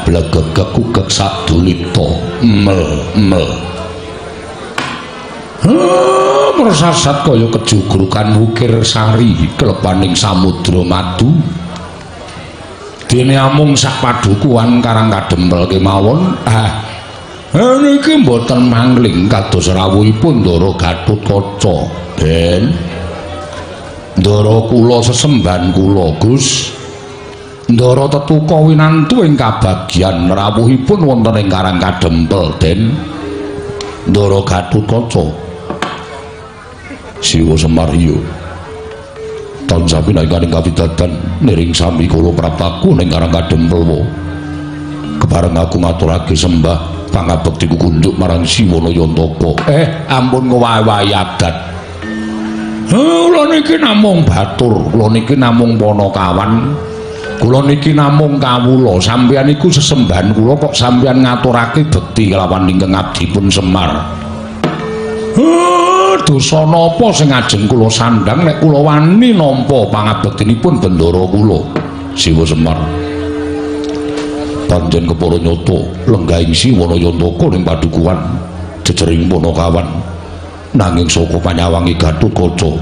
Blegegek kugek sadulita mel mel. Mersasat kaya kejugrukan wukir sari klepaning samudra madu. Dene amung sak padukuhan Karang Kadempel kemawon. Ah, niki mboten mangling kados rawuhipun Ndara Gatotkaca. Den Ndara kula sesembahan kula Gus. Ndara tetuka winantu ing kabagyan rawuhipun wonten ing Karang Kadempel, Den. Ndara Gatotkaca. Siwa Semar iya. Tansah pinangkaning kawidadan niring sami kula praptaku ning Karang Kadempel wa. Kepareng aku ngaturake sembah pangabektiku kunduk marang Siwana Yantaka. Ampun ngowahi adat. Kula niki namung batur, kula niki namung panakawan. Kula niki namung kawula, sampeyan iku sesembahan kula kok sampeyan ngaturake bekti kelawan ingkang abdipun Semar. Dosa napa sing ajeng kula sandhang nek kula wani nampa pangabektinipun bendara kula Siwa Semar. Pancen kepara nyata lenggahing Siwana Yantaka ning padukuhan jejering Panakawan. Nanging saka panyawange Gatotkaca,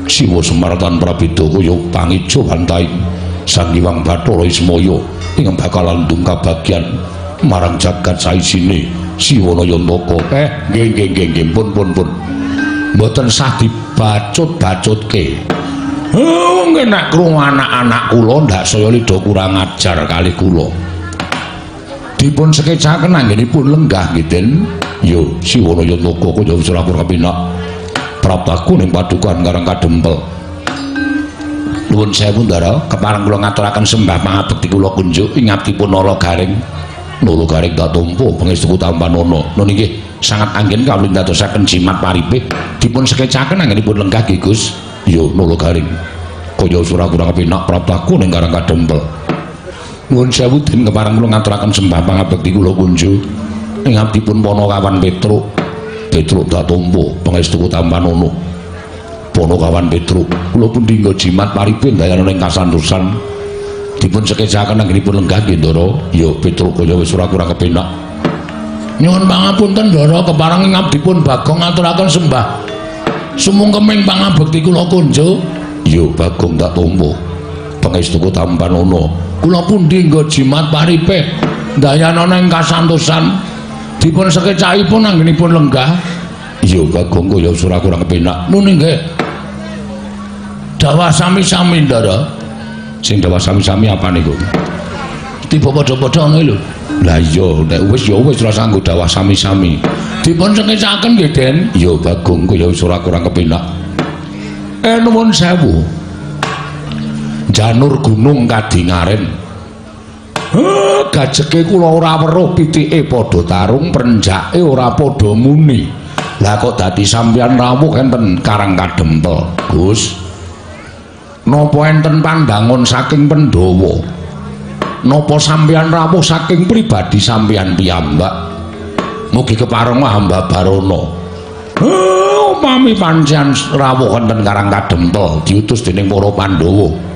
Siwa Semar tan prabeda kaya pangeja wantahing Sang Hyang Bathara Ismaya ingkang bakal landung kabagyan marang jagat saisine Siwana Yantaka. Nggih nggih nggih nggih pun pun pun. Mboten sah dibacut-bacutke. Oh, nggih nek krungu anak-anak kula ndak saya lidha kurang ajar kalih kula. Dipun sekecaken anggenipun lenggah nggih, Den. Yo Siwana Yantaka kaya wis ora kurang kepenak. Praptaku ning padukuhan Karang Kadempel. Nuwun sewu Ndara, kepareng kula ngaturaken sembah pangabekti kula kunjuk ing abdipun Nala Gareng. Nala Gareng tak tampa pangestuku tampanana. Nun inggih sangat anggen kawula ndadosaken jimat paripe. Dipun sekecaken anggenipun lenggah nggih Gus. Yo Nala Gareng. Kaya ora kurang kepenak praptaku ning Karang Kadempel. Nuwun sewu Den, kepareng kula ngaturaken sembah pangabekti kula kunjuk ing abdipun Panakawan Petruk. Petruk tak tampa pangestuku tampanana. Panakawan Petruk, kula pun dinggo jimat paripe ndayana ing kasantosan. Dipun sekecaken anggenipun lenggah nggih Ndara. Ya Petruk kaya wis ora kurang kepenak. Nyuwun pangapunten Ndara, kepareng ing abdipun Bagong ngaturaken sembah sumungkeming pangabekti kula kunjuk. Ya Bagong tak tampa pangestuku tampanana. Kula pun dinggo jimat paripe ndayana ing kasantosan. Dipun sekecakipun anggenipun lenggah. Ya Bagong kaya wis ora kurang kepenak. Nun inggih. Dawah sami-sami Ndara. Sing dawah sami-sami apa niku? Tiba padha-padha ngono lho. Lah iya, nek wis ya wis ora sanggo dawah sami-sami. Dipun sekecaken nggih, Den. Ya Bagong kaya wis ora kurang kepenak. Nuwun sewu. Janur gunung kadingaren. Gajeke kula ora weruh pitike padha tarung, prenjake ora padha muni. Lah kok dadi sampeyan rawuh enten Karang Kadempel, Gus? Napa enten pandangon saking Pandhawa? Napa sampeyan rawuh saking pribadi sampeyan piyambak? Mugi kepareng hamba barana. Upami pancen rawuh enten Karang Kadempel diutus dening para Pandhawa.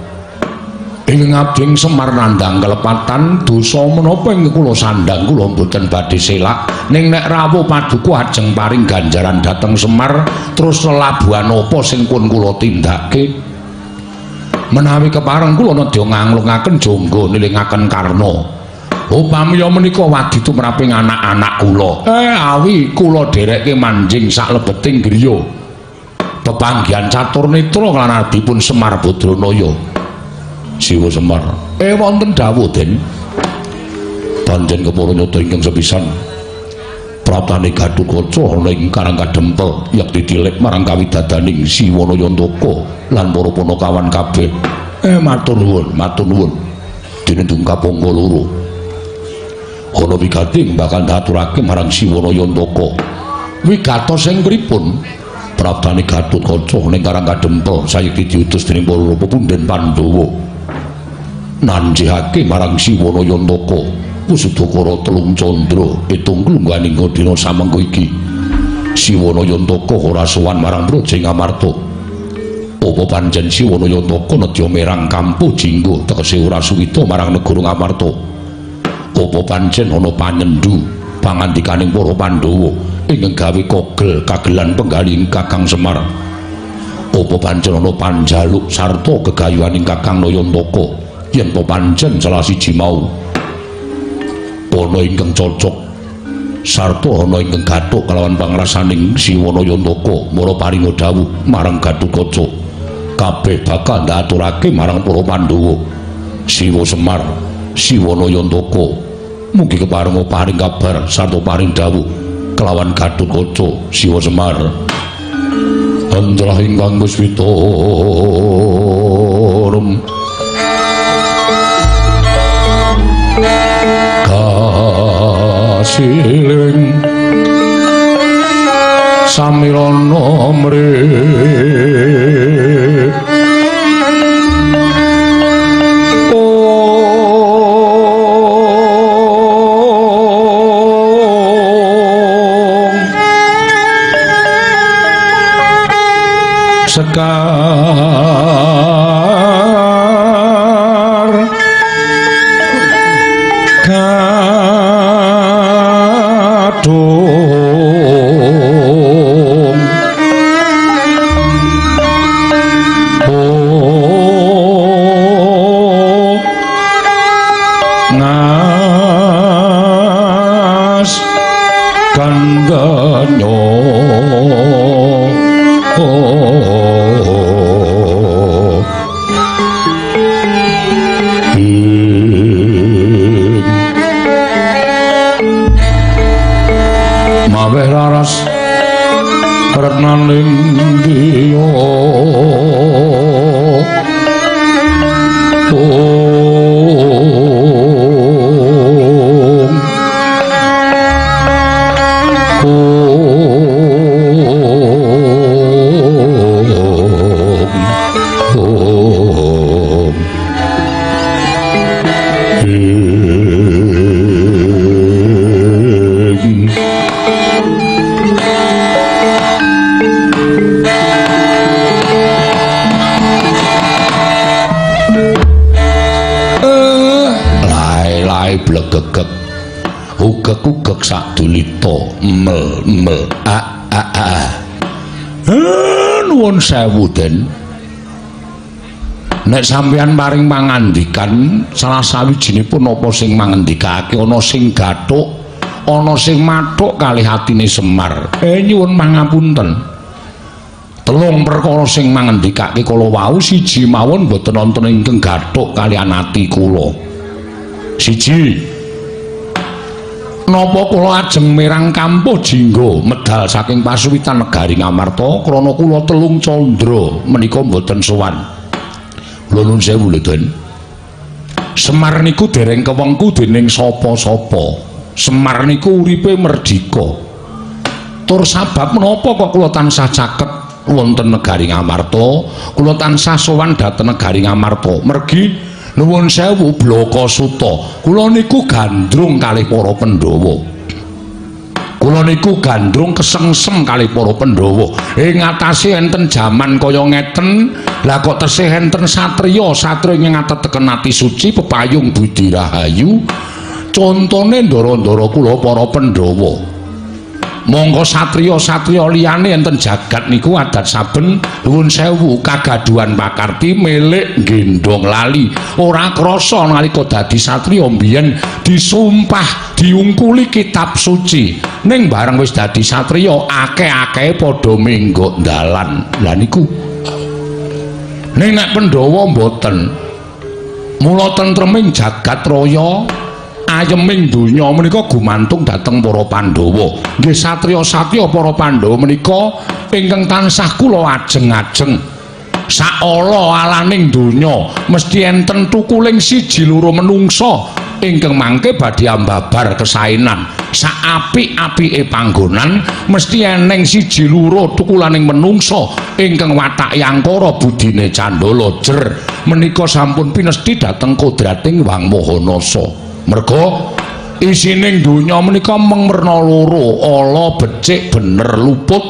Ing abdi Semar nandhang kelepatan dosa menapa ing kula sandhang kula mboten badhe selak, ning nek rawuh paduka ajeng paring ganjaran dhateng Semar terus lelabuhan apa sing pun kula tindake. Menawi kepareng kula nedya nganglungaken jangga nilingaken karna. Upami ya menika wadi tumraping anak-anak kula. Awi kula dherekke manjing saklebeting griya. Pepanggihan catur netra lan adipun Semar Badranaya. Siwa Semar. Wonten dawuh, Den. Pancen kepara nyata ingkang sepisan. Praptane Gatotkaca ana ing Karang Kadempel yekti tilik marang kawidadaning Siwana Yantaka lan para panakawan kabeh. Matur nuwun, matur nuwun. Dene dungkap angka loro. Ana wigati bakal ndaturake marang Siwana Yantaka. Wigatos sing pripun? Praptane Gatotkaca ning Karang Kadempel sayekti diutus dening para pepunden Pandhawa. Nanjihake marang Siwana Yantaka Wusudakara telung candra pitung klungganing dina samengko iki. Siwana Yantaka ora sowan marang Praja Ngamarta. Apa pancen Siwana Yantaka nedya merang kampuh jinggo tegese ora suwita marang negara Ngamarta? Apa pancen ana panyendu pangandikaning para Pandhawa ingkang gawe kogel kagelan penggalih Kakang Semar? Apa pancen ana panjaluk sarta gegayuhaning Kakang Nayantaka yen to pancen salah siji mau ana ingkang cocok sarta ana ingkang gathuk kalawan pangrasaning Siwa Nayantaka mara paringa dawuh marang Gatotkaca kabeh bakal ndaturake marang para Pandhawa. Siwa Semar, Siwa Nayantaka mugi keparenga paring kabar sarta paring dawuh kelawan Gatotkaca Siwa Semar. Andrah ingkang kuswita kasiling samirana mrih sekar kadung ngas kandanyo maweh raras retnaning diya blegegeg ugeg-ugeg sadulita mel-mel a a a. Nuwun sewu Den, nek sampeyan paring pangandikan salah sawijinipun apa sing mangendikake ana sing gathuk ana sing mathuk kalih atine Semar. Nyuwun pangapunten, telung perkara sing mangendikake kala wau siji mawon boten wonten ingkang gathuk kaliyan ati kula. Siji, napa kula ajeng mirang kampuh jingga medal saking pasuwitan negari Ngamarta krana kula telung candra menika mboten sowan. Kula nuwun sewu lho Den, Semar niku dereng kewengku dening sapa-sapa. Semar niku uripe merdika. Tur sabab menapa kok kula tansah caket wonten negari Ngamarta, kula tansah sowan dhateng negari Ngamarta? Mergi nuwun sewu blaka suta, kula niku gandrung kalih para Pandhawa. Kula niku gandrung kesengsem kalih para Pandhawa. Ing atase enten jaman kaya ngeten, lah kok tesih enten satriya, satriya ing ngateteken ati suci pepayung budi rahayu. Contone ndara-ndara kula para Pandhawa. Monggo satriya-satriya liyane enten jagat niku adat saben nuwun sewu kagaduhan pakarti milik gendong lali. Ora krasa nalika dadi satriya mbiyen disumpah diungkuli kitab suci. Ning bareng wis dadi satriya akeh-akehe padha menggok dalan. Lah niku. Ning nek Pandhawa mboten. Mula tentreming jagat raya, ayeming donya menika gumantung dhateng para Pandhawa. Nggih satriya-satriya para Pandhawa menika ingkang tansah kula ajeng-ajeng. Saala-alaning donya mesti enten tukuling siji loro menungsa ingkang mangke badhe ambabar kesaenan. Saapik-apike panggonan mesti eneng siji loro tukulaning menungsa ingkang watake angkara budine candala jer. Menika sampun pinesti dhateng kodrating Wang Maha Nasa. Merga isining donya menika mung werna loro, ala becik bener luput,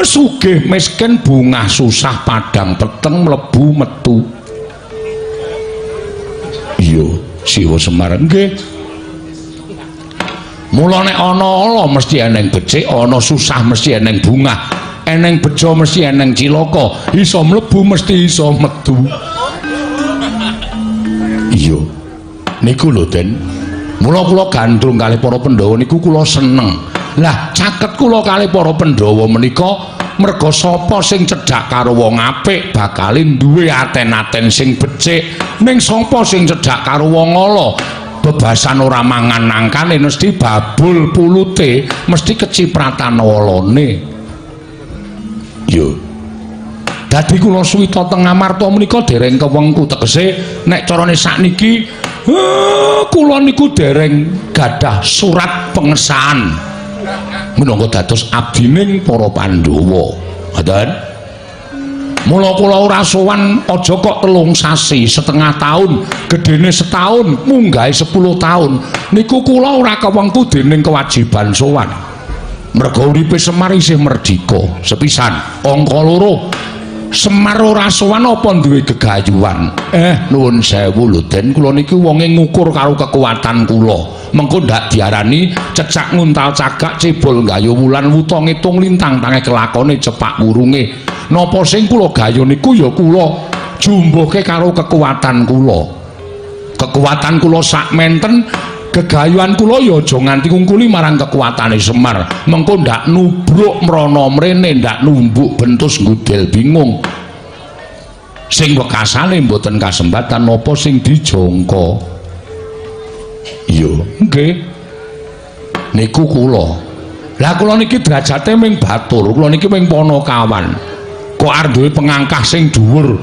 sugih miskin bungah susah padang peteng mlebu metu. Iya, Siwa Semar nggih. Mula nek ana ala mesti eneng becik, ana susah mesti eneng bungah, eneng bejo mesti eneng cilaka, iso mlebu mesti iso metu. Iya. Niku lho, Den. Mula kula gandrung kalih para Pandhawa niku kula seneng. Lah, caket kula kalih para Pandhawa menika merga sapa sing cedhak karo wong apik bakale duwe aten-aten sing becik, ning sapa sing cedhak karo wong ala bebasan ora mangan nangkane mesti babul pulute, mesti kecipratan olone. Yo. Dadi kula suwita teng Amarta menika dereng kewengku, tegese nek carane sakniki kula niku dereng gadah surat pengesahan minangka dados abdining para Pandhawa. Ngoten. Mula kula ora sowan aja kok 3 sasi, setengah tahun, gedene setahun, munggahe 10 tahun. Niku kula ora kewengku dening kewajiban sowan. Merga uripe Semar isih merdika. Sepisan, angka loro. Semar ora sowan apa duwe gegayuhan? Nuwun sewu lho, Den, kula niki wonge ngukur karo kekuatan kula. Mengko ndak diarani cecak nguntal cagak, cebol gayo wulan, wuta ngitung lintang, tangeh kelakone cepak wurunge. Napa sing kula gayo niku ya kula jumbuhke karo kekuatan kula. Kekuatan kula sak menten, gegayuhan kula ya aja nganti ngungkuli marang kekuatane Semar. Mengko ndak nubruk mrana mrene, ndak numbuk bentus ngudel bingung. Sing wekasane mboten kasembatan napa sing dijangka. Iya, nggih. Niku kula. Lah kula niki derajate ming batur, kula niki ming panakawan. Kok arep duwe pengangkah sing dhuwur?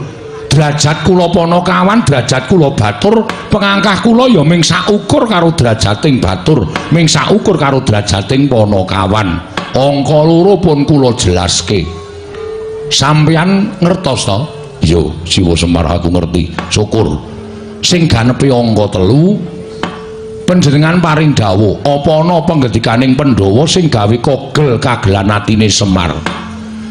Derajat kula panakawan, derajat kula batur, pengangkah kula ya ming saukur karo derajating batur, ming saukur karo derajating panakawan. Angka loro pun kula jelaske. Sampeyan ngertos to? Iya, Siwa Semar aku ngerti. Syukur. Sing ganepi angka 3, panjenengan paring dawuh, apa ana panggendikaning Pandhawa sing gawe kogel kagelan atine Semar?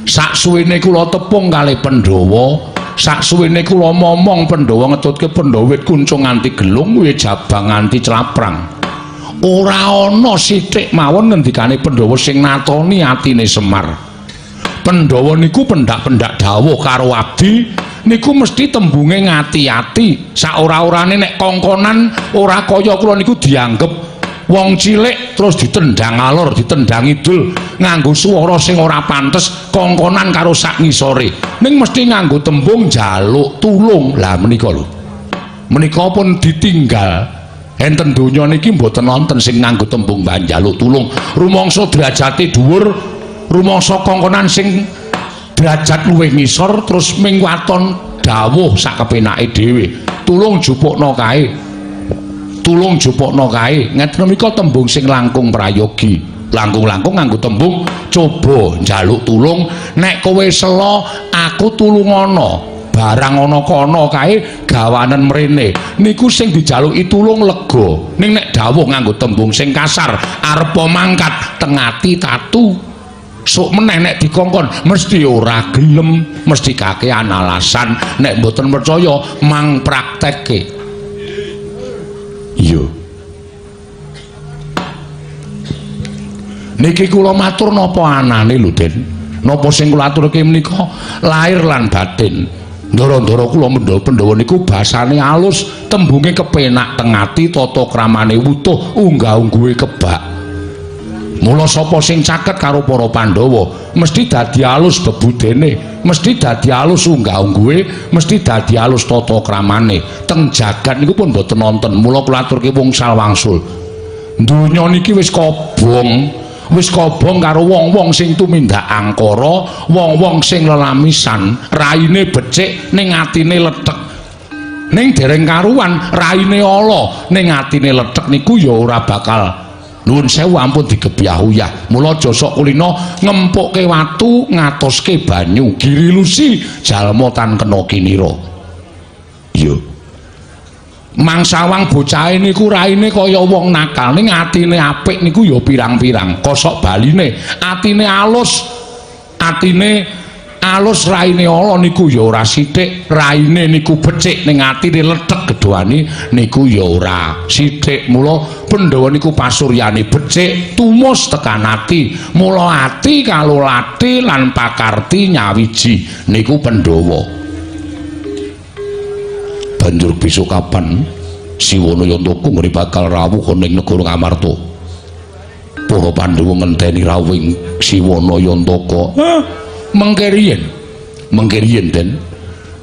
Saksuwene kula tepung kalih Pandhawa, saksuwene kula momong Pandhawa, ngetutke Pandhawa wit kuncung nganti gelung, wit jabang nganti claprang. Ora ana sithik mawon ngendikane Pandhawa sing natoni atine Semar. Pandhawa niku pendak-pendak dawuh karo abdi niku mesti tembunge ngati-ati. Saora-orane nek kongkonan ora kaya kula niku dianggep wong cilik terus ditendang alor, ditendang idul nganggo swara sing ora pantes, kongkonan karo sak ngisore. Ning mesti nganggo tembung njaluk tulung. Lah menika lho. Menika pun ditinggal. Enten donya niki mboten wonten sing nganggo tembung njaluk tulung. Rumangsa derajate dhuwur, rumangsa kongkonan sing derajat luwih ngisor terus ming waton dawuh sak kepenake dhewe. Tulung jupukna kae. Tulung jupukna kae. Ngeten menika tembung sing langkung prayogi. Langkung-langkung nganggo tembung coba njaluk tulung, nek kowe sela aku tulungana. Barang ana kono kae gawanen mrene. Niku sing dijaluki tulung lega. Ning nek dawuh nganggo tembung sing kasar, arepa mangkat tengati tatu. Sok meneh nek dikongkon mesti ora gelem, mesti kakean alasan. Nek mboten percaya mang praktekke. Iya. Niki kula matur napa anane lho, Den. Napa sing kula aturke menika lahir lan batin. Ndara-ndara kula mendha Pandhawa niku basane alus, tembunge kepenak teng ati, tata kramane wutuh, unggah-ungguhe kebak. Mula sapa sing caket karo para Pandhawa mesti dadi alus bebudene, mesti dadi alus unggah-ungguhe, mesti dadi alus tata kramane. Teng jagat niku pun mboten wonten. Mula kula aturke wungsal wangsul. Donya niki wis kobong, wis kobong karo wong-wong sing tumindak angkara, wong-wong sing lelamisan, raine becik ning atine lethek. Ning dereng karuan raine ala ning atine lethek niku ya ora bakal. Nuwun sewu ampun digebyah uyah. Mula aja sok kulina ngempukke watu ngatoske banyu. Girilusi jalma tan kena kinira. Iya. Mangsawang bocahe niku raine kaya wong nakal, ning atine apik niku ya pirang-pirang. Kosok baline atine alus, atine alus raine ala niku ya ora sithik, raine niku becik ning atine lethek prabedaane niku ya ora sithik. Mula Pandhawa niku pasuryane becik tumus tekan ati. Mula ati kalulati lan pakarti nyawiji niku Pandhawa. Banjur besok kapan Siwana Yantaka nggone bakal rawuh ana ing negara Ngamarta? Para Pandhawa ngenteni rawuhing Siwana Yantaka. Mengke riyen. Mengke riyen Den.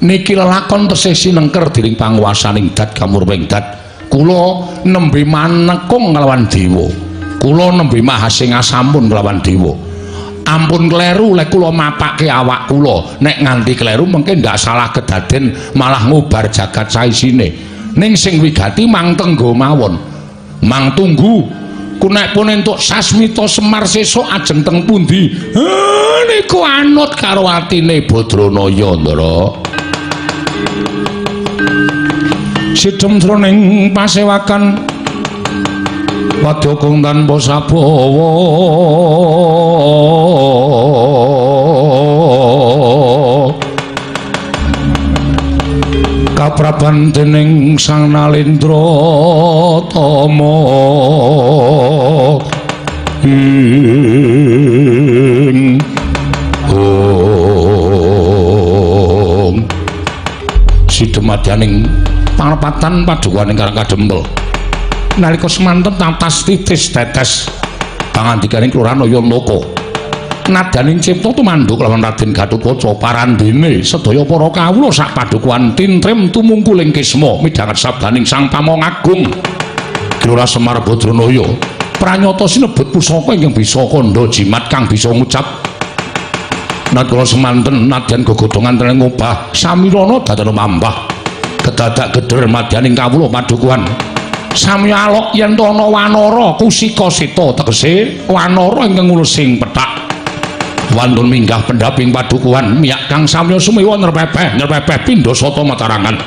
Niki lelakon tesih sinengker dening panguwasaning dat kamurwing dat. Kula nembe manekung kelawan dewa. Kula nembe mahasingasampun kelawan dewa. Ampun kleru lek kula mapake awak kula. Nek nganti kleru mengke ndak salah kedaden malah ngubar jagat saisine. Ning sing wigati mang tenggo mawon. Mang tunggu. Ku nek pun entuk sasmita Semar sesuk ajeng teng pundi? Niku anut karo atine Badranaya, Ndara. Sidhem jroning pasewakan wadya kang tanpa sabawa kapraban dening Sang Nalendra Tama ing ong sidhem madyaning parapatan padukaning Karang Kadempel nalika semanten tatas titis tetes pangandikaning Kelurahan Yantaka nadaning cipta tumanduk lawan Raden Gatotkaca parandene sedaya para kawula sak padukuhan tintrem tumungkuling kisma midhanget sabdaning Sang Pamong Agung Gelora Semar Badranaya pranyata sinebut pusaka ingkang bisa kandha jimat kang bisa ngucap nadkala semanten nadyan gegodhongan teneng ngobah samirana dadan mambah kedadak geder madyaning kawula padukuhan sami alok yen to ana wanara kusika seta tegese wanara ingkang ngulusing pethak wantun minggah pendhaping padukuhan miyak kang samya sumiwa nrepepeh nrepepeh pindha sata matarangan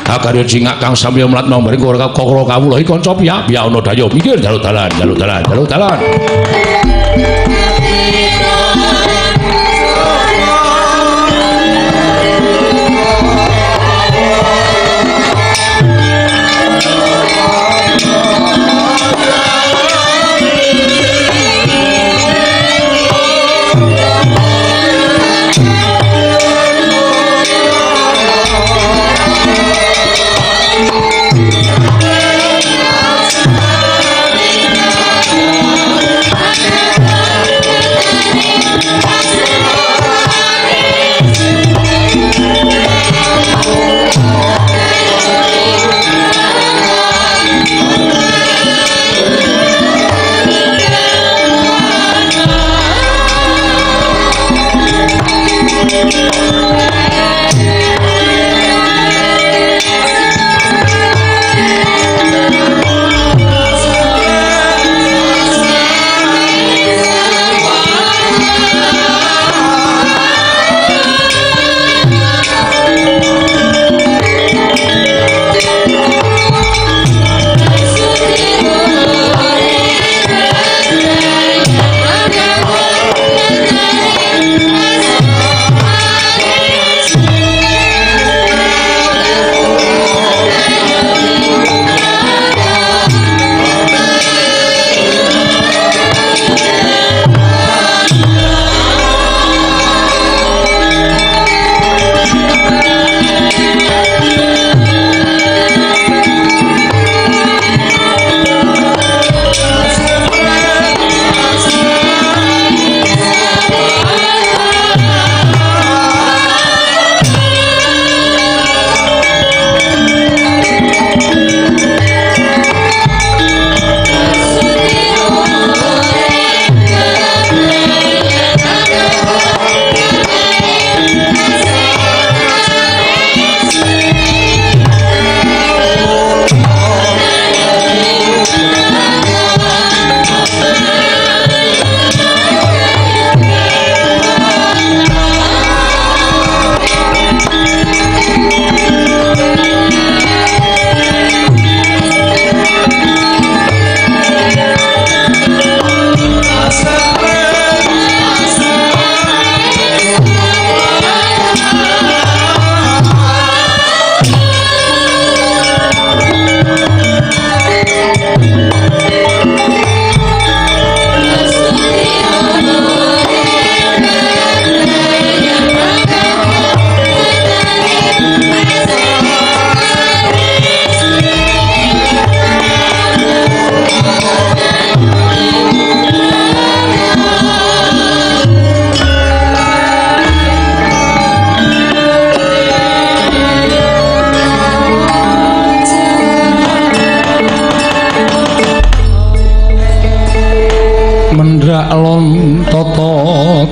akarya cingak kang samya mlat nomring karo kawula iki kanca piyak piyak ana daya mikir jaluk dalan jaluk dalan jaluk dalan.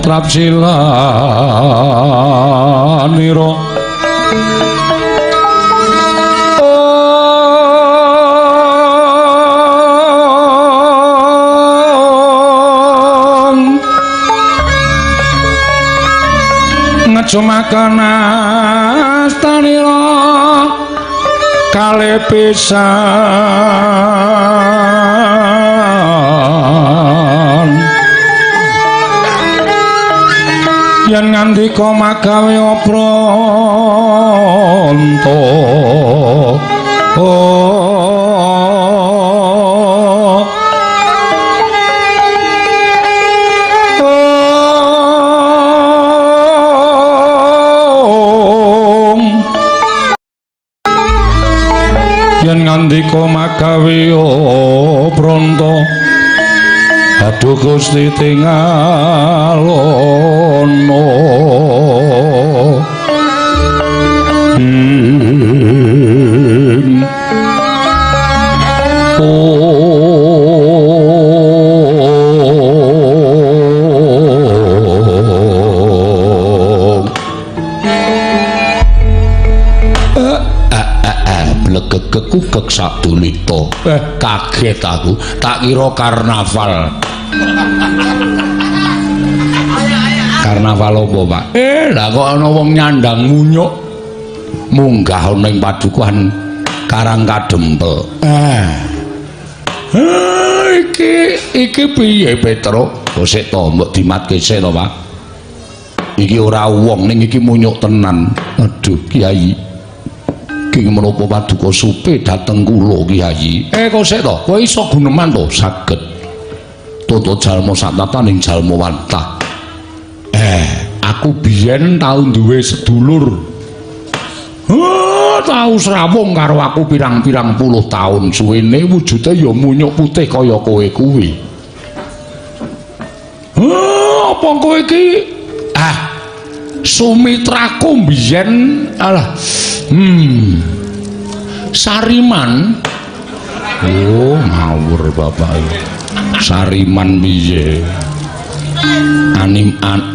Trapsilanira. Ngejumaken astanira kalih pisan yen ngandika magawe apranta. Yen ngandika magawe apranta, aduh Gusti tingalono. Ing blegegekukek sadulita. Kaget aku, tak kira karnaval. Karnaval apa, Pak? Lah kok ana wong nyandang munyuk munggah ana ing padukuhan Karang Kadempel. Iki piye, Petro? Sik to, mbok dimatke sik to, Pak. Iki ora wong ning iki munyuk tenan. Aduh, Kiai. Ki menapa paduka supe dhateng kula, Kiai? Kok sik to? Kowe iso guneman to? Saged. Toto jalma satataning jalma wantah. Aku biyen tau duwe sedulur. Tau srawung karo aku pirang-pirang puluh taun suwene, wujude ya munyuk putih kaya kowe kuwi. Apa kowe iki? Sumitraku biyen alah. Sariman. Oh, ngawur bapak. Sariman piye?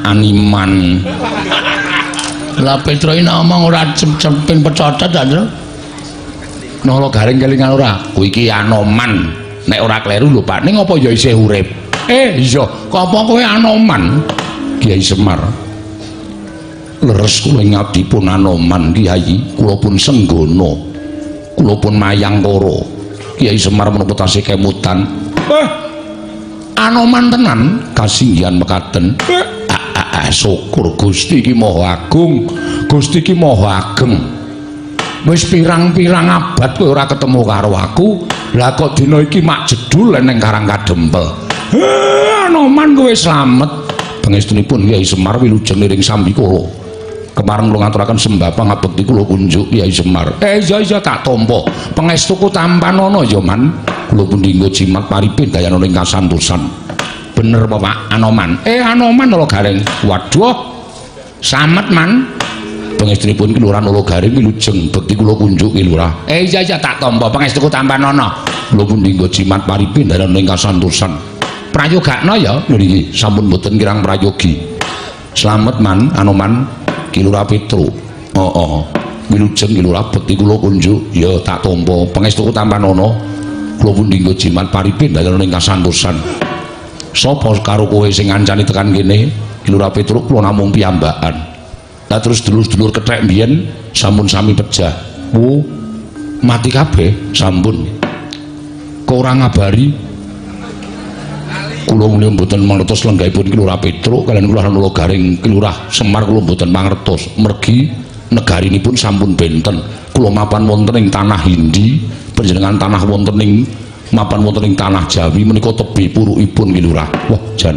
Animan. Lah Petro iki ngomong ora cemping pecocot ta, Tru? Nala garing kelingan ora? Kuwi iki Anoman. Nek ora kleru lho, Pak. Ning apa ya isih urip? Iya, kok apa kowe Anoman? Kiai Semar. Leres kula ngabdi pun Anoman, Kiai. Kula pun senggana. Kula pun mayangkara. Kiai Semar menapa tasih kemutan? Anoman tenan kasinggihan mekaten. Syukur Gusti iki Maha Agung. Gusti iki Maha Ageng. Wis pirang-pirang abad kowe ora ketemu karo aku. Lah kok dina iki mak jedul ning Karang Kadempel. Anoman kowe slamet. Pangestunipun Kyai Semar wilujeng niring sambikala. Kemareng kula ngaturaken sembah pangabekti kula kunjuk Kyai Semar. Iya tak tampa. Pangestuku tampanana ya, Man. Kula pundi nggo jimat paripin dayana ing kasantosan. Bener apa, Pak? Anoman. Anoman Nala Gareng. Waduh. Slamet, Man. Pangestunipun Ki Lurah Nala Gareng wilujeng bekti kula kunjuk Ki Lurah. Iya tak tampa pangestuku tampanana. Kula pundi nggo jimat paripin dayana ing kasantosan. Prayogakno ya niki sampun mboten kirang prayogi. Slamet, Man, Anoman. Ki Lurah Petro. Heeh. Wilujeng Ki Lurah bekti kula kunjuk ya tak tampa pangestuku tampanana. Kula pundi nggo jimat paripin dayana ing kasantosan. Sapa karo kowe sing ngancani tekan kene? Ki Lurah Petro kula namung piyambakan. Lah terus dulur-dulur kethek mbiyen sampun sami pejah. Oh, mati kabeh sampun. Kok ora ngabari? Kula menika mboten mangertos lenggahipun Ki Lurah Petro kaliyan Ki Lurah Nala Gareng, Ki Lurah Semar kula mboten mangertos. Mergi negarinipun sampun benten. Kula mapan wonten ing tanah Hindi, panjenengan tanah wonten ing mapan wonten ing tanah Jawi menika tebih purukipun Ki Lurah. Wah, jan.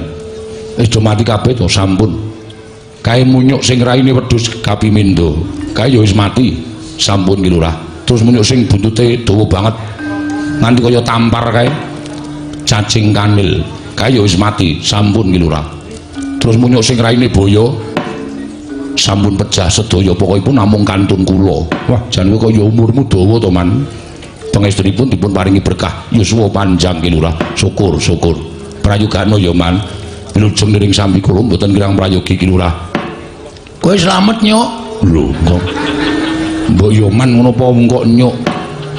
Wis do mati kabeh to sampun. Kae munyuk sing raine wedhus kapimendo. Kae ya wis mati. Sampun Ki Lurah. Terus munyuk sing buntute dawa banget. Nganti kaya tampar kae. Cacing kanil. Kae ya wis mati. Sampun Ki Lurah. Terus munyuk sing raine boyo sampun pejah sedaya, pokokipun namung kantun kula. Wah, jan kowe kaya umurmu dawa to, Man. Pangestunipun dipun paringi berkah yuswa panjang Ki Lurah. Syukur, syukur. Prayogakno ya, Man. Wilujeng niring sambi kula mboten kirang prayogi Ki Lurah. Kowe slamet nyuk. Lho kok. Mbok yo man ngono apa kok nyuk.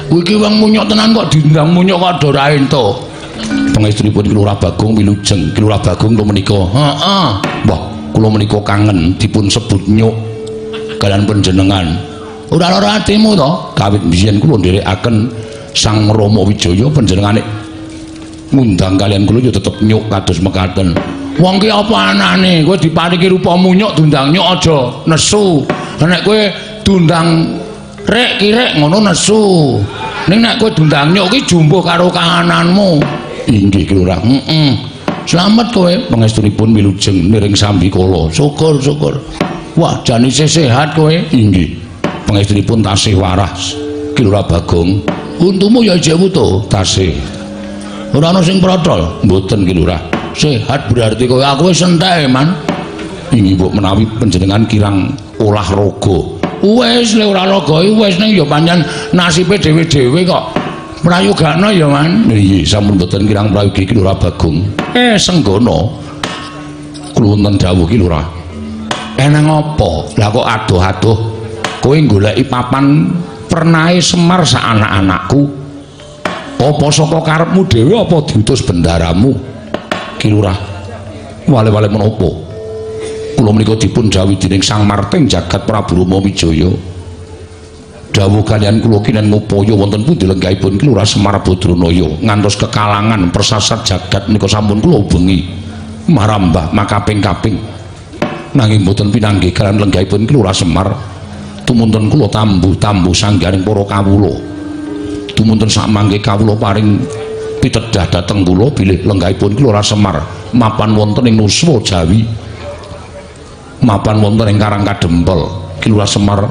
Kowe iki wong munyuk tenan kok diundang munyuk kok ora entuk. Pangestunipun Ki Lurah Bagong wilujeng. Ki Lurah Bagong kula menika. Heeh. Mbah, kula menika kangen dipun sebut nyuk kalian panjenengan. Ora lara atimu to? Kawit biyen kula nderekaken Sang Rama Wijaya panjenengane ngundang kalian kula ya tetep nyuk kados mekaten. Wong ki apa anane? Kowe diparingi rupa munyuk diundang nyuk aja nesu. Nek kowe diundang rek kirek ngono nesu. Ning nek kowe diundang nyuk ki jumbuh karo kahananmu. Inggih Ki Lurah. Heeh. Slamet kowe pangestunipun wilujeng niring sambi kala. Syukur syukur. Wah, jan isih sehat kowe. Inggih. Pangestunipun tasih waras Ki Lurah Bagong. Untumu ya isih wutuh tasih. Ora ana sing protol. Mboten Ki Lurah. Sehat berarti kowe aku wis entek, Man. Inggih mbok menawi panjenengan kirang olahraga. Wis le ora raga wis ning ya pancen nasibe dhewe-dhewe kok. Prayogakno ya, Man. Nggih, sampun mboten kirang prayogi Ki Lurah Bagong. Senggono. Kula wonten dawuh Ki Lurah. Eneng apa? Lah kok adoh-adoh kowe goleki papan pernahe Semar sak anak-anakku. Apa saka karepmu dhewe apa diutus bendaramu? Ki Lurah. Wale-wale menapa? Kula menika dipun dhawuhi dening Sang Marting Jagat Prabu Rama Wijaya. Dawuh kaliyan kula kinen ngupaya wonten pundi lenggahipun Ki Lurah Semar Badranaya ngantos kekalangan persasat jagat menika sampun kula ubengi marambah makaping-kaping. Nanging boten pinanggih kaliyan lenggahipun Ki Lurah Semar. Tumunten kula tambuh-tambuh sanggaring para kawula. Tumunten sakmangke kawula paring pitedah dhateng kula bilih lenggahipun Ki Lurah Semar mapan wonten ing Nuswa Jawi. Mapan wonten ing Karang Kadempel. Ki Lurah Semar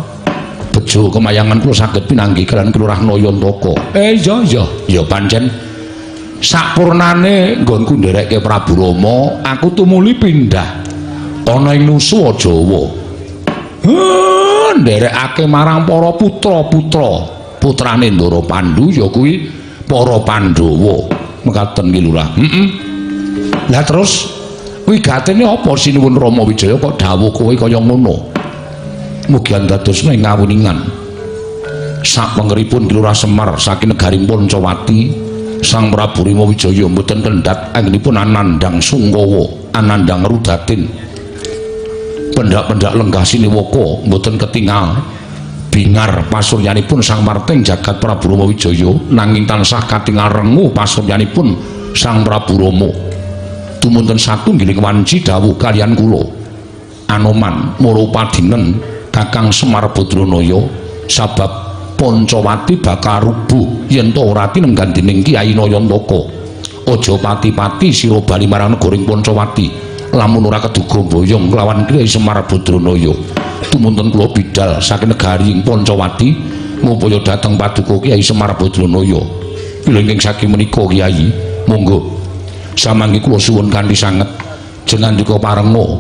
bejo kemayangan kula saged pinanggih kaliyan Ki Lurah Nayantaka. Iya iya, ya pancen sakpurnane nggonku nderekke Prabu Rama, aku tumuli pindah ana ing Nuswa Jawa. Nderekake marang para putra-putra putrane Ndara Pandu ya kuwi para Pandhawa. Mekaten Ki Lurah. Heeh. Lah terus wigatene apa sinuwun Rama Wijaya kok dawuh kowe kaya ngono? Mugi andadosna ing ngawuningan. Sapengeripun Ki Lurah Semar saking negari Pancawati, Sang Prabu Rama Wijaya mboten kendhat anggenipun anandhang sungkawa, anandhang rudatin. Pendak-pendak lenggah siniwaka mboten ketingal bingar pasuryanipun Sang Marting Jagat Prabu Rama Wijaya nanging tansah katingal renguh pasuryanipun Sang Prabu Rama. Tumunten satunggiling wanci dawuh kaliyan kula Anoman Murupadinen Kakang Semar Badranaya sabab Pancawati bakal rubuh yen ta ora tinenggan dening Kyai Nayantaka. Aja pati-pati sira bali marang negaring Pancawati lamun ora keduga boyong kelawan Kyai Semar Badranaya. Tumunten kula bidal saking negari Pancawati ngupaya dhateng paduka Kyai Semar Badranaya. Pilih saking menika Kyai, monggo samangke kula suwun kanthi sanget jenengandika parenga.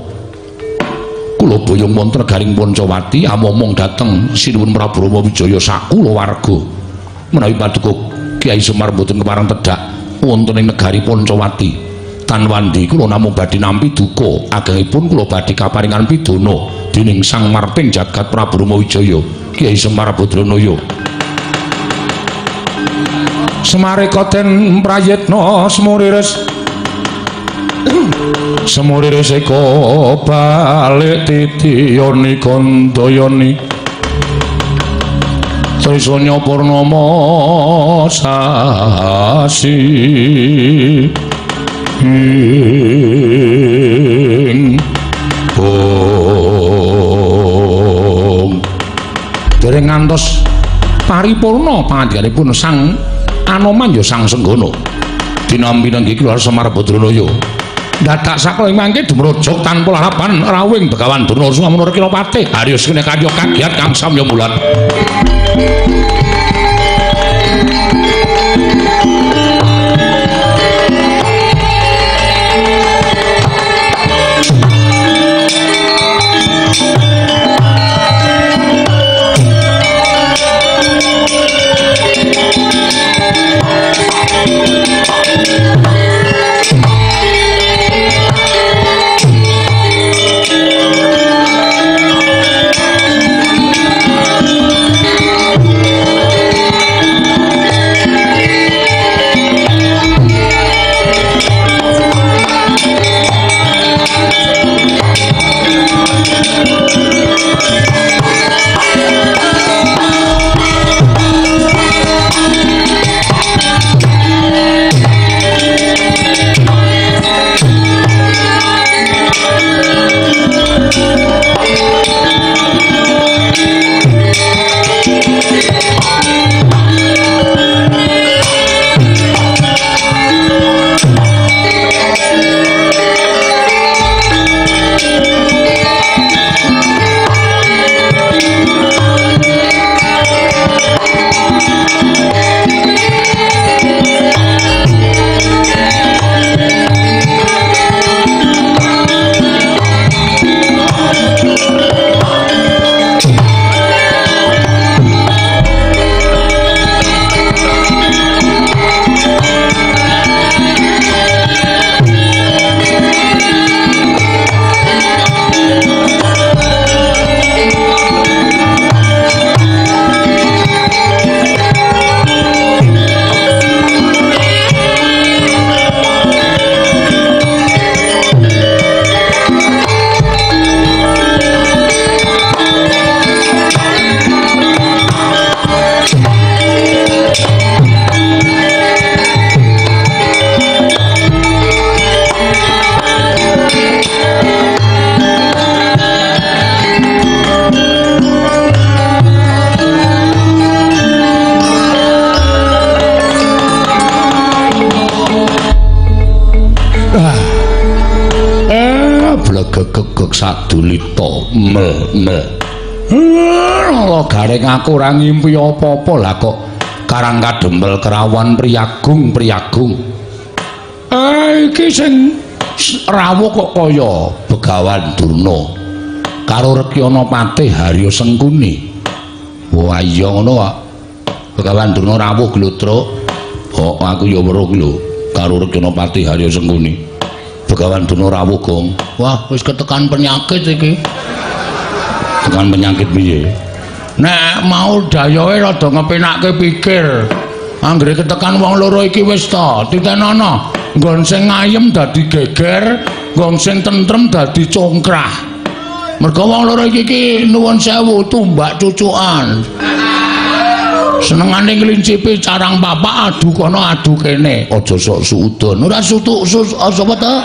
Kula boyong wonten negaring Pancawati amomong dhateng Sinuwun Prabu Rama Wijaya sakulawarga. Menawi paduka Kyai Semar mboten kepareng tedhak wonten ing negari Pancawati. Tan wandi kula namung badhe nampi duka agengipun kula badhe kaparingan pidana dening Sang Marting Jagat Prabu Rama Wijaya Kyai Semar Badranaya. Semareka den prayitna semuriris semuriris eka balik titiyani kandayani Trisanya purnama sasi ing bong. Dereng ngantos paripurna pangandikanipun Sang Anoman ya Sang Senggono dinampi nenggi Ki Lurah Semar Badranaya. Dadak sakala ing mangke dumrojog tanpa larapan rawuhing Begawan Durna Sumamunur Kilapati Haryos kene karya kagiat kang samya mulat. sadulita mel mel. Lho Gareng aku ora ngimpi apa-apa lah kok Karang Kadempel kerawan priyagung priyagung. Iki sing rawuh kok kaya Begawan Durna karo Rekyana Patih Harya Sengkuni. Wah iya ngono kok. Begawan Durna rawuh glodrok. Oh aku ya weruh lho karo Rekyana Patih Harya Sengkuni. Begawan Durna rawuh gong. Wah wis ketekan penyakit iki. Tekan penyakit piye? Nek mau dayohe rada ngepenakke pikir. Anggere ketekan wong loro iki wis ta, titenono. Nggon sing ngayem dadi geger, nggon sing tentrem dadi congkrah. Mergo wong loro iki iki nuwun sewu tumbak cucukan. Senengane nglincipi carang papak adu kono adu kene. Aja sok suudon. Ora sutuk sus sapa ta?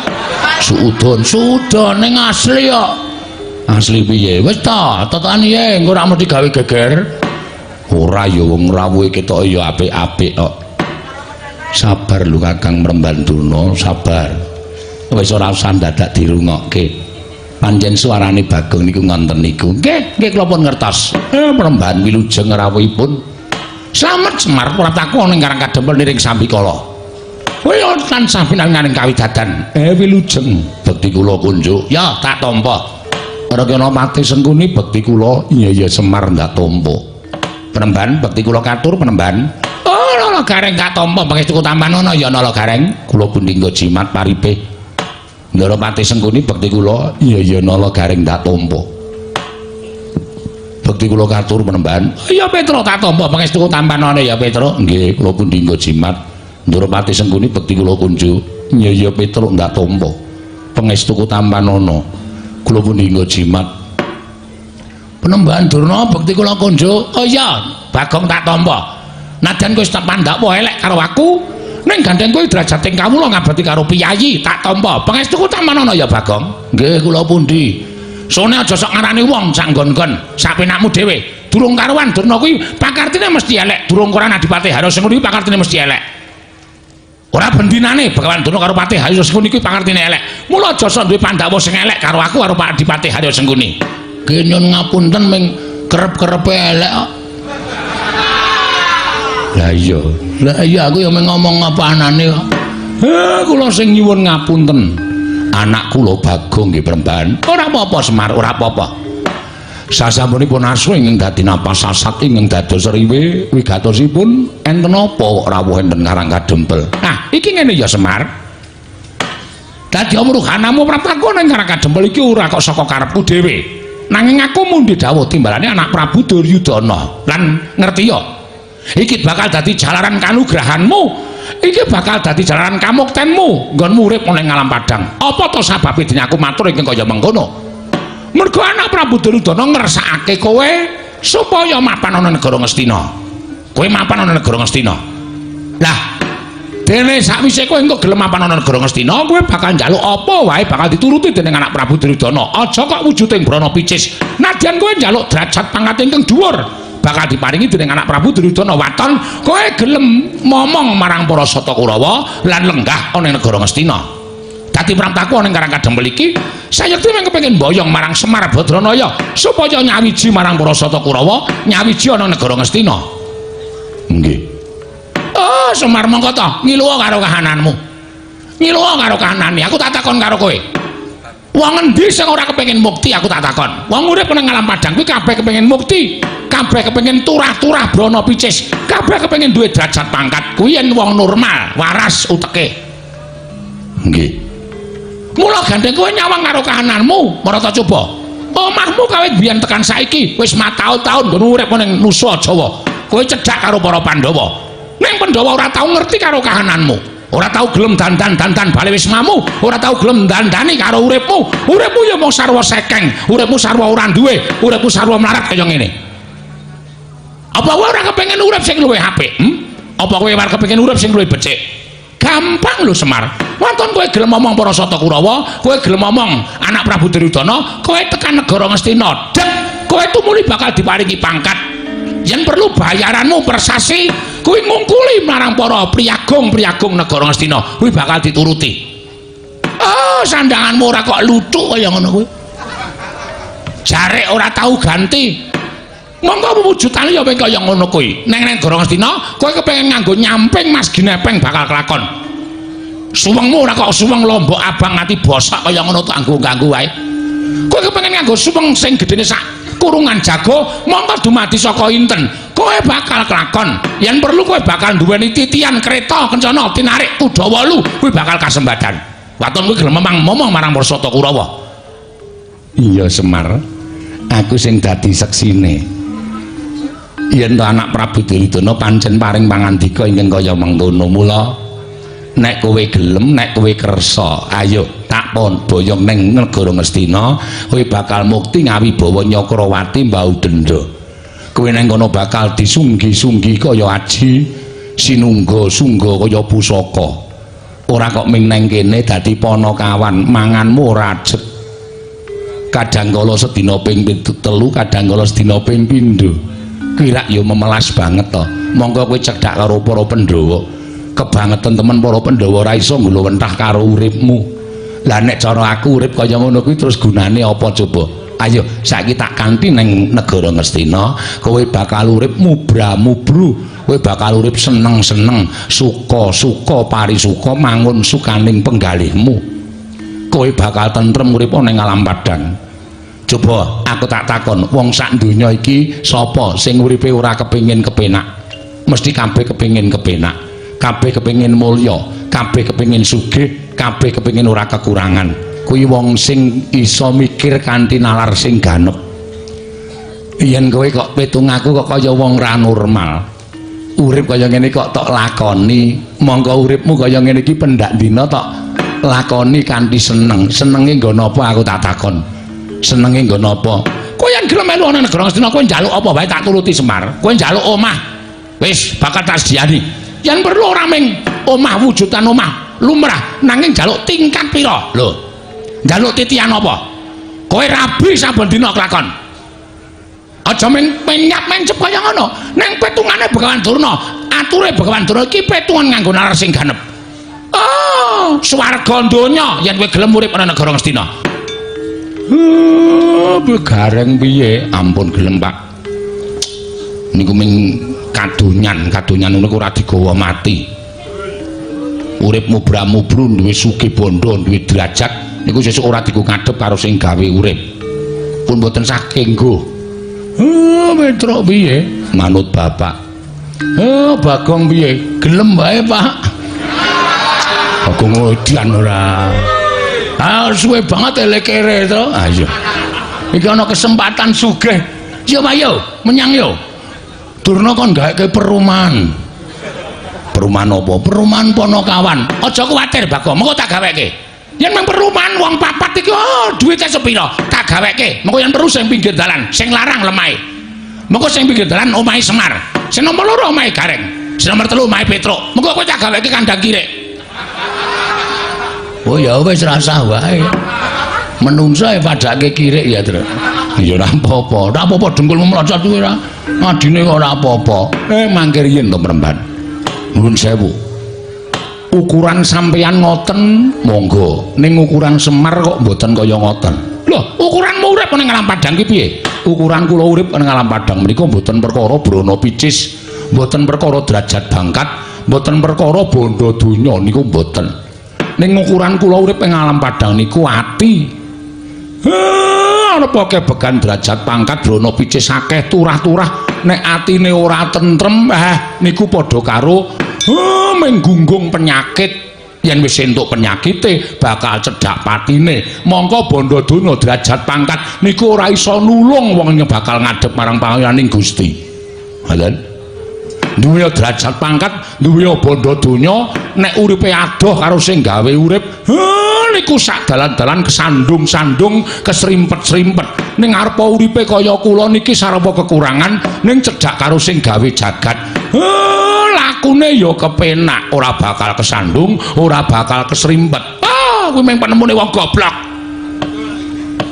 Suudon, suudon ning asli kok. Asli piye? Wis ta, tetane ye engko ora mesti gawe geger. Ora ya wong rawuhe ketoke ya apik-apik kok. Sabar lho Kakang Mremban Durna, sabar. Wis ora usah dadak dirungokke. Pancen suarane Bagong niku ngonten niku. Nggih, nggih kula pun ngertos. Mremban wilujeng rawuhipun. Slamet Semar prataku ana ing Karang Kadempel niring sambikala. Kowe tansah pinanganing kawidadan. Wilujeng bekti kula kunjuk. Ya, tak tampa. Rekyana Patih Sengkuni bekti kula. Iya iya Semar ndak tampa. Penemban bekti kula katur penemban. Oh, Nala Gareng tak tampa pangestuku tampanana ya Nala Gareng. Kula pundi nggo jimat paripe. Ndara Patih Sengkuni bekti kula. Iya iya Nala Gareng ndak tampa. Bekti kula katur penemban. Iya Petro tak tampa pangestuku tampanana ya Petro. Nggih, kula pundi nggo jimat. Ndara Patih Sengkuni bekti kula kunjuk. Iya iya Petro ndak tampa. Pangestuku tampanana. Kula pundi nggo jimat. Penemban Durna bekti kula kunjuk. Oh iya, Bagong tak tampa. Nadyan kowe wis tak pandakwa elek karo aku, ning gandeng kowe derajating kawula ngabekti karo piyayi tak tampa. Pangestuku tampanana ya Bagong. Nggih, kula pundi. Sone aja sok ngarani wong sak nggon-nggon, sak penakmu dhewe. Durung karuan Durna kuwi pakartine mesti elek, durung karuan Adipati Harya Sengkuni kuwi pakartine mesti elek. Ora bendinane Begawan Durna karo Patih Harya Sengkuni kuwi pakartine elek. Mula aja sok duwe pandhawa sing elek karo aku karo Pak Adipati Harya Sengkuni. Nggih nyun ngapunten ming kerep-kerepe elek kok. Lah iya. Lah iya aku ya mung ngomong apa anane kok. Kula sing nyuwun ngapunten. Anak kula Bagong nggih Premban. Ora apa-apa Semar, ora apa-apa. Sasampunipun asu ingkang dadi napas sasat ingkang dados riwe wigatosipun enten apa kok rawuh enten Karang Kadempel. Nah, iki ngene ya Semar. Dadi amruhanamu praptaku ning Karang Kadempel iki ora kok saka karepku dhewe. Nanging aku mundi dawuh timbalane anak Prabu Duryudana. Lan ngerti ya? Iki bakal dadi jalaran kanugrahanmu. Iki bakal dadi jalaran kamuktenmu nggonmu urip ning alam padang. Apa to sababe dene aku matur ingkang kaya mengkono? Mergo anak Prabu Duryudana ngersakake kowe supaya mapan ana negara Ngastina. Kowe mapan ana negara Ngastina. Lah, dene sakwise kowe engko gelem mapan ana negara Ngastina, kowe bakal njaluk apa wae bakal dituruti dening anak Prabu Duryudana. Aja kok wujuding brana picis. Nadyan kowe njaluk derajat pangkat ingkang dhuwur, bakal diparingi dening anak Prabu Duryudana. Waton kowe gelem momong marang para Sata Kurawa lan lenggah ana ing negara Ngastina. Dadi praptaku ana ing Karang Kadempel iki sayekti mung kepengin boyong marang Semar Badranaya supaya nyawiji marang para Sata Kurawa, nyawiji ana negara Ngastina. Nggih. Oh, Semar mongko ta ngiluwa karo kahananmu. Ngiluwa karo kahanane, aku tak takon karo kowe. Wong endi sing ora kepengin mukti aku tak takon. Wong urip nang alam padang kuwi kabeh kepengin mukti, kabeh kepengin turah-turah brana picis, kabeh kepengin duwe derajat pangkat. Kuwi yen wong normal, waras uteke. Nggih. Mula gandeng kowe nyawang karo kahananmu, marata coba. Omahmu kawit biyen tekan saiki wis mataun-taun nggon urip ning Nusa Jawa. Kowe cedhak karo para Pandhawa. Ning Pandhawa ora tau ngerti karo kahananmu. Ora tau gelem dandan-dandan bali wismamu, ora tau gelem dandani karo uripmu. Uripmu ya mung sarwa sekeng, uripmu sarwa ora duwe, uripmu sarwa mlarat kaya ngene. Apa kowe ora kepengin urip sing luwih apik? Apa kowe ora kepengin urip sing luwih becik? Gampang lho Semar. Waton kowe gelem ngomong para Sata Kurawa, kowe gelem ngomong anak Prabu Duryudana, kowe tekan negara Ngastina, dek, kowe tumuli bakal diparingi pangkat. Yen perlu bayaranmu persasi kuwi ngungkuli marang para priyagung-priyagung negara Ngastina, kuwi bakal dituruti. Oh, sandanganmu ora kok luthuk kaya ngono kuwi. Jare ora tau ganti. Monggo wujudane ya kaya ngono kuwi. Neng negara Ngastina kowe kepengin nganggo nyamping Mas Ginepeng bakal kelakon. Suwengmu ora kok suweng lombok abang nganti bosok kaya ngono tak nganggo wae. Kowe kepengin nganggo suweng sing gedene sak kurungan jago, monggo dumadi saka inten. Kowe bakal kelakon. Yen perlu kowe bakal duweni titian kereta kencana tinarik kuda wolu, kuwi bakal kasembadan. Waton kuwi gelem memang momong marang Parsata Kurawa. Iya Semar, aku sing dadi seksine. Yen to anak Prabu Duryudana pancen paring pangandika ingkang kaya mengkono, mula nek kowe gelem, nek kowe kersa, ayo tak pon boyong ning negara Ngastina, kowe bakal mukti ngawibawa Nyakrawati mbau denda. Kowe nang kono bakal disunggi-sunggi kaya aji, sinungga-sungga kaya pusaka. Ora kok ming nang kene dadi panakawan, manganmu ora ajeg. Kadang kala sedina ping 3, kadang kala sedina ping pindho. Kuwi rak ya memelas banget to. Monggo kowe cedhak karo para Pandhawa. Kebangetan temen para Pandhawa ora iso nggulawentah karo uripmu. Lah nek cara aku urip kaya ngono kuwi terus gunane apa coba? Ayo saiki tak kanthi ning negara Ngastina, kowe bakal urip mubra-mubru, kowe bakal urip seneng-seneng, suka-suka parisuka mangun sukaning penggalihmu. Kowe bakal tentrem urip ning alam padang. Coba aku tak takon, wong sak donya iki sapa sing uripe ora kepengin kepenak? Mesti kabeh kepengin kepenak, kabeh kepengin mulya, kabeh kepengin sugih, kabeh kepengin ora kekurangan. Kuwi wong sing iso mikir kanthi nalar sing ganep. Yen kowe kok pitung aku kok kaya wong ra normal. Urip kaya ngene kok tok lakoni, mongko uripmu kaya ngene iki pendak dina tok lakoni kanthi seneng. Senenge nggo napa aku tak takon? Senenge nggo napa? Kowe yen gelem melu ana negara Ngastina, kowe njaluk apa wae tak turuti Semar. Kowe njaluk omah, wis bakal tak sediani. Yen perlu ora ming omah wujudan omah lumrah, nanging njaluk tingkat pira? Lho. Njaluk titian apa? Kowe rabi saben dina kelakon. Aja ming menyap mencep kaya ngono. Neng petungane Begawan Durna, ature Begawan Durna iki petungan nganggo nalar sing ganep. Oh, swarga donya yen kowe gelem urip ana negara Ngastina. Gareng piye? Ampun gelem, Pak. Niku ming kadonyan, kadonyan niku ora digawa mati. Urip mubra-mubru duwe sugih bondo, duwe derajat niku sesuk ora digo ngadhep karo sing gawe urip. Pun mboten saking nggo. Petruk piye? Manut bapak. Bagong piye? Gelem wae, Pak. Bagong edan ora. Ah, suwe banget elekere to. Ayo. Iki ana kesempatan sugih. Yo, Pak, yo, menyang yo. Durna kon gaweke perumahan. Perumahan apa? Perumahan Panakawan. Aja kuwatir, Bagong, mengko tak gaweke. Yen mung perumahan wong papat iki, oh, duwite sepira? Tak gaweke. Mengko yen perlu sing pinggir dalan, sing larang lemahe. Mengko sing pinggir dalan omahe Semar. Sing nomor 2 omahe Gareng. Sing nomor 3 omahe Petruk. Mengko kowe tak gaweke kandang kirik. Oh ya wis rasah wae. Menungso e padake kirik ya, Tru. Ya ora apa-apa. Ora apa-apa dengkulmu mlocot kuwi ora. Ngadine kok ora apa-apa. Mangke riyin to Mremban. Nuwun sewu. Ukuran sampeyan ngoten monggo. Ning ukuran Semar kok mboten kaya ngoten. Lho, ukuranmu urip ning alam padang ki piye? Ukuran kula urip ning alam padang menika mboten perkara brana picis, mboten perkara derajat bangkat, mboten perkara bondo donya niku mboten. Ning ukuran kula urip ing alam padang niku ati. Ana kebegan derajat pangkat brana picis akeh turah-turah, nek atine ora tentrem, niku padha karo menggunggung penyakit. Yen wis entuk penyakite bakal cedhak patine. Mongko bondo donya derajat pangkat niku ora iso nulung wong bakal ngadhep marang pangayaning Gusti. Ngoten. Duwe derajat pangkat, duwe bondo donya, nek uripe adoh karo sing gawe urip, niku sak dalan-dalan kesandung-sandung, kesrimpet-srimpet. Ning arepa uripe kaya kula niki sarwa kekurangan, ning cedhak karo sing gawe jagat. Lakune ya kepenak, ora bakal kesandung, ora bakal kesrimpet. Ah, kuwi mung penemune wong goblok.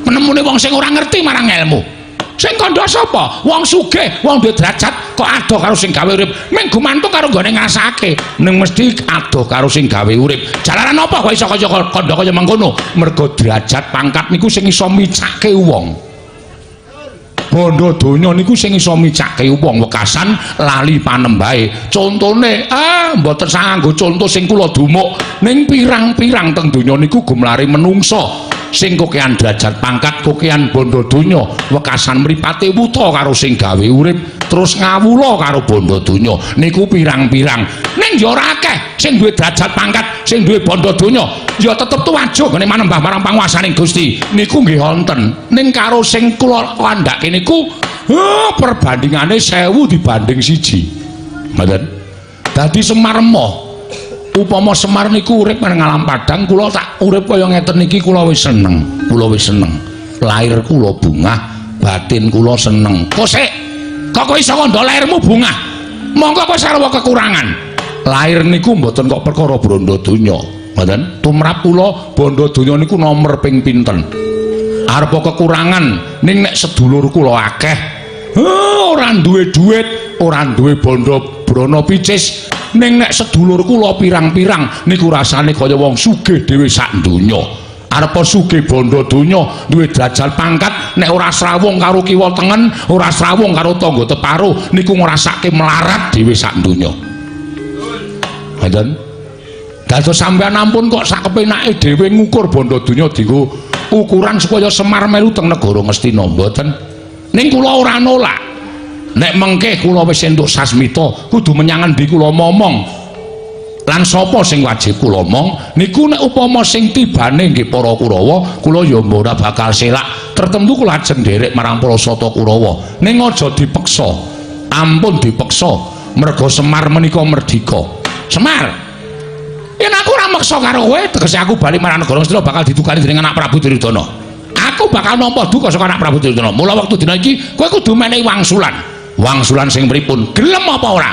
Penemune wong sing ora ngerti marang ilmu. Sing kandha sapa? Wong sugih, wong duwe derajat kok adoh karo sing gawe urip. Mung gumantung karo nggone ngrasake. Ning mesti adoh karo sing gawe urip. Jalaran apa kok iso kaya kandha kaya mengkono? Mergo derajat pangkat niku sing iso micake wong. Bondo donya niku sing iso micake wong wekasan lali panembahe. Contone mboten sanggo conto sing kula dumuk ning pirang-pirang teng donya niku gumlare menungsa sing kokean derajat pangkat, kokean bondo donya, wekasan mripate wuta karo sing gawe urip, terus ngawula karo bondo donya niku pirang-pirang. Ning ya ora akeh sing duwe derajat pangkat, sing duwe bondo donya ya tetep tuwajuh ngene manembah marang panguwasaning Gusti niku nggih wonten. Ning karo sing kula kandhake niku perbandingane 1000 dibanding 1. Ngoten. Dadi Semar emoh. Upama Semar niku urip nang alam padang, kula tak urip kaya ngeten iki kula wis seneng. Kula wis seneng. Lahir kula bungah, batin kula seneng. Kosek, kok kowe iso kandha lahirmu bungah? Monggo kowe sarwa kekurangan. Lahir niku mboten kok perkara bondo donya. Ngoten. Tumrap kula bondo donya niku nomer ping pinten. Arepa kekurangan ning nek sedulur kula akeh, ora duwe duit, ora duwe bondo brana picis, ning nek sedulur kula pirang-pirang niku rasane kaya wong sugih dhewe sak donya. Arepa sugih bondo donya, duwe derajat pangkat, nek ora srawung karo kiwa tengen, ora srawung karo tangga teparo, niku ngrasake melarat dhewe sak donya. Ngoten. Dados sampeyan ampun kok sak kepenake dhewe ngukur bondo donya dienggo ukuran supaya Semar melu teng negara Ngastina, mboten. Ning kula ora nolak. Nek mengke kula wis entuk sasmita, kudu menyang endi kula momong. Lan sapa sing wajib kula omong niku nek upama sing tibane nggih para Kurawa, kula ya ora bakal selak. Tertentu kula ajeng nderek marang para Sata Kurawa. Ning aja dipeksa. Ampun dipeksa. Merga Semar menika merdika. Semar, yen aku ora meksa karo kowe, tegese aku bali marang negara Ngastina bakal didukani dening anak Prabu Duryudana. Aku bakal nampa duka saka anak Prabu Duryudana. Mula wektu dina iki kowe kudu menehi wangsulan. Wangsulan sing pripun? Gelem apa ora?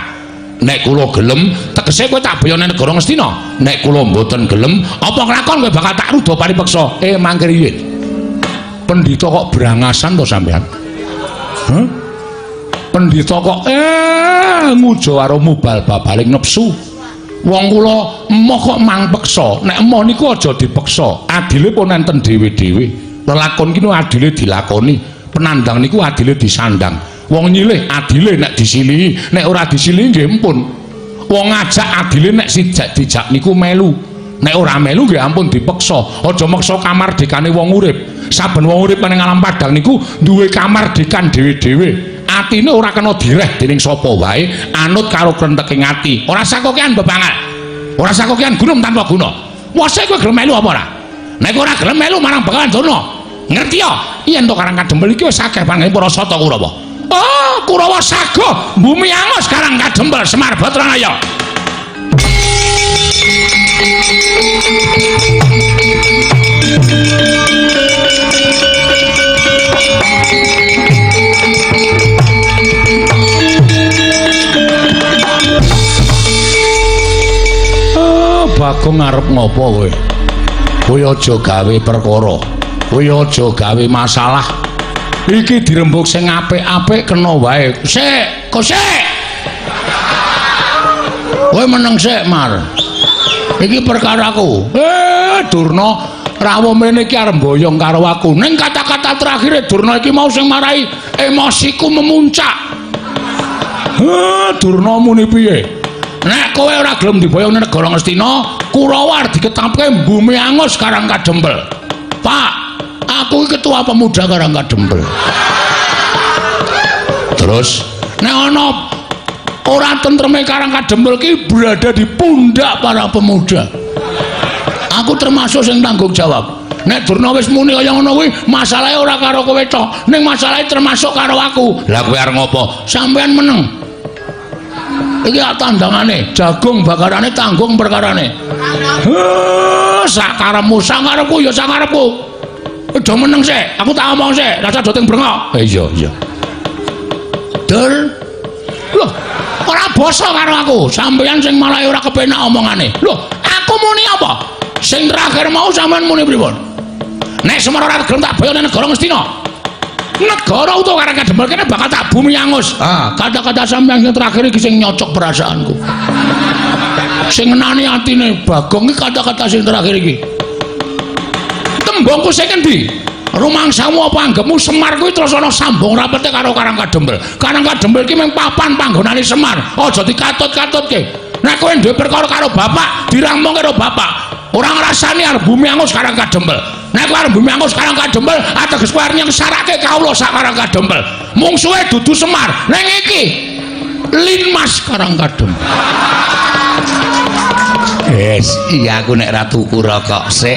Nek kula gelem, tegese kowe tak beyone negara Ngastina. Nek kula mboten gelem, apa nglakon kowe bakal tak ruda paripeksa. Mangke riyin. Pendhita kok brangasan to sampean? Hah? Pendhita kok ngujo karo mubal babaling nepsu. Wong kula emoh kok mang peksa. Nek emoh niku aja dipeksa. Adile pun enten dhewe-dhewe. Lelakon ki adile dilakoni. Penandang niku adile disandang. Wong nyilih adile nek disilihi, nek ora disilihi nggih empun. Wong ngajak adile nek sijak dijak niku melu. Nek ora melu nggih ampun dipeksa. Aja meksa kamardikane wong urip. Saben wong urip ning alam padang niku duwe kamardikan dhewe-dhewe. Atine ora kena direh dening sapa wae, anut karo krenteking ati. Ora sakokean bebangal. Ora sakokean gunung tanpa guna. Wase kowe gelem melu apa ora? Nek ora gelem melu marang Begawan Durna. Ngerti ya? Yen to Karang Kadempel iki wis akeh pangene para Sata Kurawa. Oh, Kurawa sago bumi angus Karang Kadempel Semar Batranaya. Bagong arep ngopo kowe? Kowe aja gawe perkara. Kowe aja gawe masalah. Iki dirembug sing apik-apik kena wae. Sik, kok sik. Kowe meneng sik, Mar. Iki perkaraku. Durna rawuh mrene iki arep mboyong karo aku. Ning kata-kata terakhire Durna iki mau sing marai emosiku memuncak. Durna muni piye? Nek kowe ora gelem diboyong nang negara Ngastina, Kurawa arep diketapke bumi angus Karang Kadempel. Pak, aku iki ketua pemuda Karang Kadempel. Terus nek ana ora tentreme Karang Kadempel ki berada di pundak para pemuda. Aku termasuk sing tanggung jawab. Nek Durna wis muni kaya ngono kuwi, masalahe ora karo kowe tok, ning masalahe termasuk karo aku. Lah kowe arep ngopo? Sampeyan meneng. Iki tandangane, jagung bakarane tanggung perkarane. Sakarepmu, sakarepku ya sakarepku. Aja meneng sik, aku tak omong sik, rasa do teng brengok. Iya, iya. Dur. Loh, ora basa karo aku. Sampeyan sing malah ora kepenak omongane. Loh, aku muni apa? Sing terakhir mau sampeyan muni pripun? Nek Semar ora gelem tak boyone negara Ngastina. Negara utawa Karang Kadempel kene bakal tak bumi angus. Ah, kata-kata sampeyan sing terakhir iki sing nyocok perasaanku. Sing ngenani atine Bagong iki kata-kata sing terakhir iki. Tembungku sing endi? Rumangsamu apa anggepmu Semar kuwi terus ana sambung rapete karo Karang Kadempel. Karang Kadempel iki mung papan panggonane Semar. Aja dikatut-katutke. Nek kowe duwe perkara karo bapak, diramung karo bapak. Ora ngrasani arep bumi angus Karang Kadempel. Nek kowe arep bumi angus Karang Kadempel, ateges kowe arep nyengsarake kawula sak Karang Kadempel. Mungsuhe dudu Semar. Ning iki Linmas Karang Kadempel. Yes, iya aku nek ra tuku rokok sik.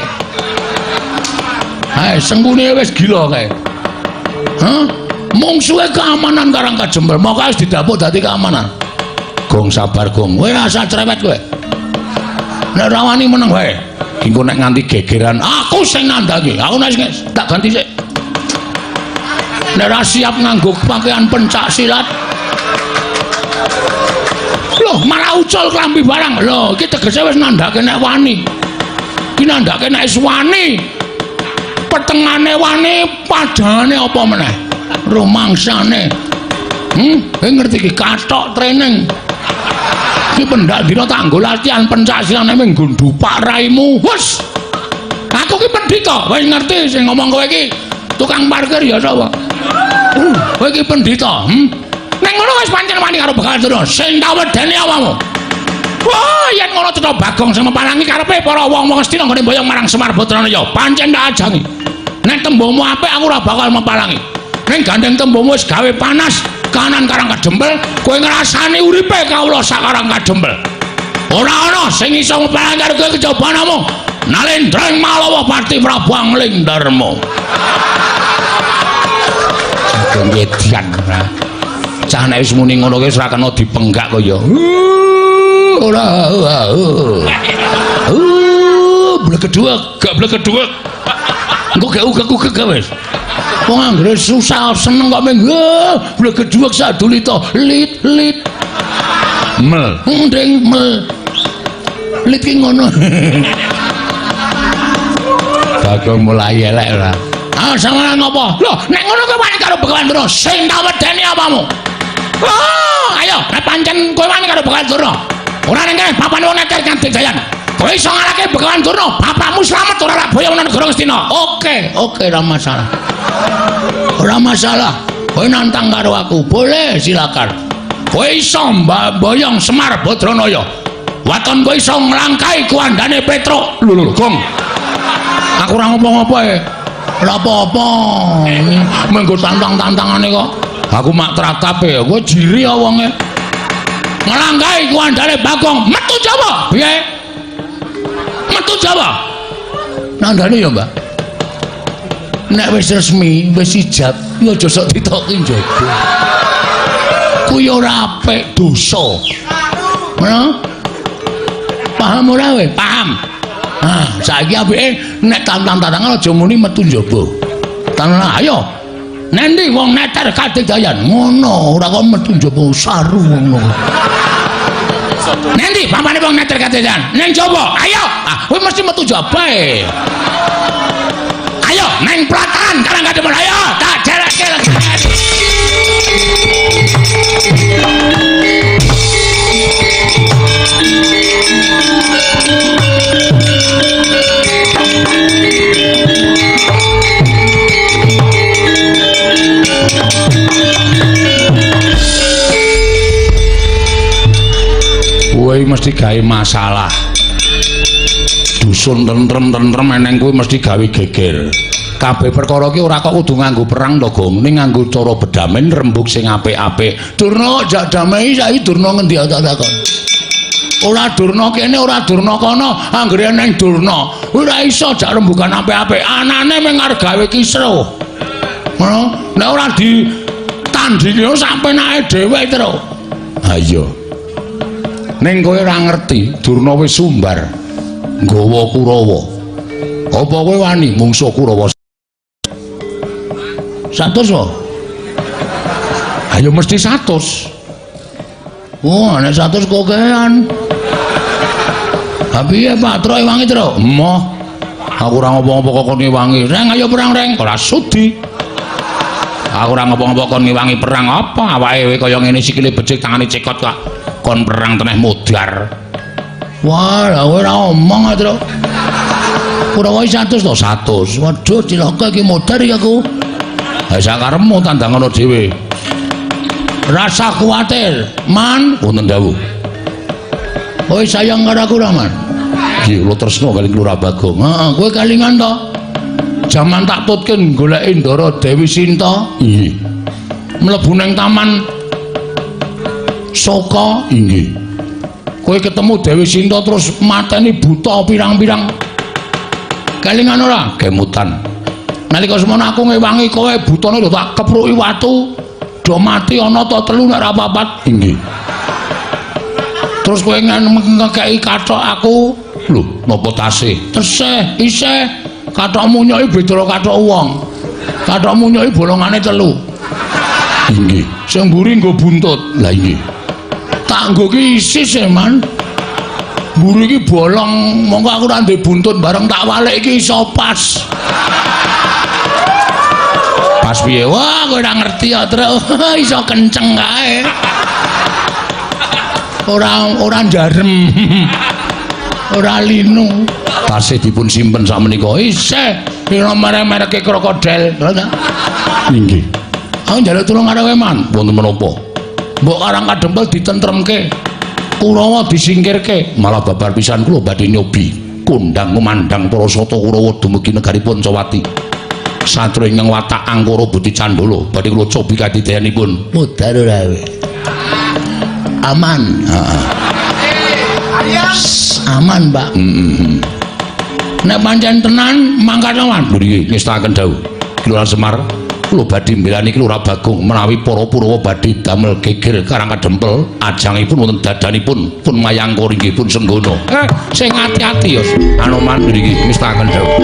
Hai, sengkune wis gila kae. Hah? Mungsuhe keamanan Karang Kadempel, moko wis didapuk dadi keamanan. Gong sabar, Gong. Kowe rasa cerewet kowe. Nek ora wani meneng wae. Engko nek nganti gegeran, aku sing nandhangi. Aku nek tak ganti sik. Nek ora siap nganggo pakaian pencak silat. Loh, malah ucul klambi barang. Loh, iki tegese wis nandhake nek wani. Iki nandhake nek wis wani. Petengane wani, padane apa meneh? Rumangsane. Kowe ngerti iki kathok training. Iki pendak dina tak nggo latihan pencak silat ming nggo ndupak raimu. Wes. Aku ki pendhita, kowe ngerti sing ngomong kowe iki tukang parkir ya sapa? Kowe iki pendhita, Nek ngono wis pancen wani karo Begawan Durna, sing tak wedeni awakmu. Wah, yen ngono cetha Bagong sing mepalangi karepe para wong-wong Astina nggone mboyong marang Semar Badranaya. Pancen tak ajangi. Nek tembungmu apik aku ora bakal mepalangi. Ning gandeng tembungmu wis gawe panas kanan Karang Kadempel, kowe ngrasani uripe kawula sak Karang Kadempel. Ora ana sing iso mepalangi karo kowe kejaba namung Nalendra ing Malawa Pati Prabu Angling Darma. Bagong edian ora. Cah nek wis muni ngono kuwi wis ora kena dipenggak kaya. Ora. Blegeduwek, gak blegeduwek. Engko gak ugek-ugek wis. Wong anggere susah seneng kok mung blegeduwek sadulita lit lit. Mel. Nding mel. Lit ki ngono. Bagong mulai elek ora. Ah, sampeyan ngopo? Lho, nek ngono kowe wani karo Begawan Durna, sing tak wedeni apamu? Oh, ayo, nek pancen kowe wani karo Begawan Durna. Ora ning kene papan wong neter Kadek Jayan. Kowe iso ngalahke Begawan Durna, bapakmu slamet ora lak boyong nang negara Ngastina. Oke, oke, ora masalah. Ora masalah. Kowe nantang karo aku, boleh silakan. Kowe iso mboyong Semar Badranaya. Waton kowe iso nglangkai kuandane Petruk. Lho lho, Gong. Aku ora ngopo-ngopo e. Ora apa-apa. Menggo tantang-tantangane kok. Aku mak tratap e, kowe jiri ya wonge. Nglangkai kuandane Bagong, metu Jawa. Piye? Metu Jawa. Nandane ya, Mbak. Nek wis resmi, wis ijab, ya aja sok ditoki njaba. Kuwi ora apik, dosa. Ngono? Paham ora kowe? Paham. Ah, saiki apike nek tantang-tantangan aja muni metu njaba. Tanang ayo. Nendi wong neter Kadek Jayan? Ngono, ora kok metu njaba saru ngono. Nendi pampane wong neter Kadek Jayan? Ning njaba. Ayo. Ah, kowe mesti metu njaba e. Ayo neng pelataran Karang Kadempel ayo tak jereke lagi. Kowe mesti gawe masalah. Dusun tentrem-tentrem eneng kowe mesti gawe geger. Kabeh perkara ki ora kok kudu nganggo perang to, Gong. Ning nganggo cara bedamen rembug sing apik-apik. Durna jak damai saiki Durna ngendi tak takon. Ora Durna kene, ora Durna kono, anggere eneng Durna. Ora iso jak rembugan apik-apik. Anane mung arep gawe kisruh. Ngono, nek ora ditandingi sak penake dhewe terus. Ha iya. Ning kowe ora ngerti, Durna wis sumbar nggawa Kurawa. Apa kowe wani mungsuh Kurawa? 100 kok. Ayo mesti 100. Oh, nek 100 kokean. Ha piye Pak Tro ewangi Tro? Emoh. Aku ora ngopo-ngopo kok kon ngewangi. Reng ayo perang reng. Ora sudi. Aku ora ngopo-ngopo kon ngewangi perang apa? Awake kaya ngene sikile becik tangane cekot kok. Kon perang teneh modar. Wah, lah kowe ora omong Tro. Kurawa 100 to 100. Waduh cilaka iki modar iki aku. Ha sakarepmu tandangono dhewe. Rasa kuwatir, Man. Wonten dawuh. Kowe sayang karo aku ora, Man? Nggih, kula tresna kali Lurah Bagong. Heeh, kowe kalingan to? Jaman tak tutke goleki Ndara Dewi Sinta. Inggih. Mlebu nang taman Soka. Inggih. Kowe ketemu Dewi Sinta terus mateni buta pirang-pirang. Kalingan ora? Kemutan. Nalika semono aku ngewangi kowe butane lho tak kepruki watu. Do mati ana ta telu nek ora papat. Inggih. Terus kowe ngekeki kathok aku. Lho, napa tasih? Tesih, isih. Kathok munyoki beda kathok wong. Kathok munyoki bolongane 3. Inggih. Sing mburi nggo buntut. Lah inggih. Tak nggo ki isis e, Man. Mburi iki bolong, mongko aku ora ndek buntut bareng tak walik iki iso pas. Pas piye? Wah, kowe ora ngerti ya, Truk. Iso kenceng kae. Ora njarem. Ora linu. Tasih dipun simpen sakmenika. Isih pira merek-mereke krokodil. Inggih. Aku njaluk tulung karo kowe, Man. Wonten menapa? Mbok Karang Kadempel ditentremke. Kurawa disingkirke. Malah babar pisan kula badhe nyobi kondang kumandhang para sata Kurawa dumugi negari Pancawati. Satria ingkang watak angkara budi candala badhe kula cobi kadidayanipun. Mudhar ora kowe. Aman. Heeh. Aman, Pak. Nek pancen tenan mangkat lawan. Lho nggih ngestakaken dawuh. Lurah Semar, kula badhe mbelani Lurah Bagong menawi para Purawa badhe damel geger Karang Kadempel, ajangipun wonten dadanipun pun mayangkara inggih pun senggana. Sing ati-ati ya. Anoman nggih ngestakaken dawuh.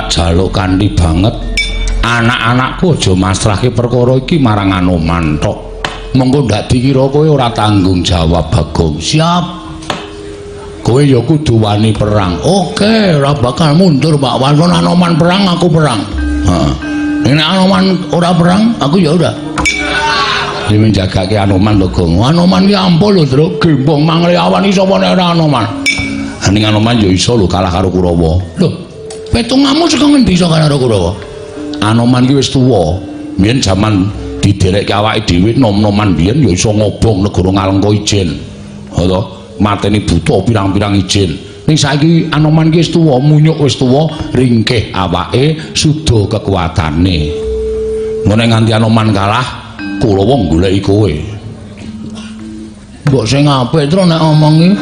Jaluk kanthi banget anak-anakku aja masrahke perkara iki marang Anoman tok. Mengko ndak dikira kowe ora tanggung jawab, Bagong. Siap. Kowe ya kudu wani perang. Oke, ora bakal mundur, Pak. Walaupun Anoman perang, aku perang. Heeh. Nek Anoman ora perang, aku ya ora. Dhewe njagake Anoman lho, Gong. Anoman ki ampuh lho, Truk. Gembong mangle awan iki sapa nek ora Anoman. Ning Anoman ya iso lho kalah karo Kurawa. Lho, petungamu saka ngendi iso kalah karo Kurawa? Anoman ki wis tuwa. Biyen jaman diderekke awake dhewe nom-noman biyen ya iso ngobong negara Ngalengka ijen. Ha to, mateni buta pirang-pirang ijen. Ning saiki Anoman ki wis tuwa, munyuk wis tuwa, ringkih awake, suda kekuatane. Ngene nganti Anoman kalah, Kurawa goleki kowe. Mbok sing apik tru nek omongi.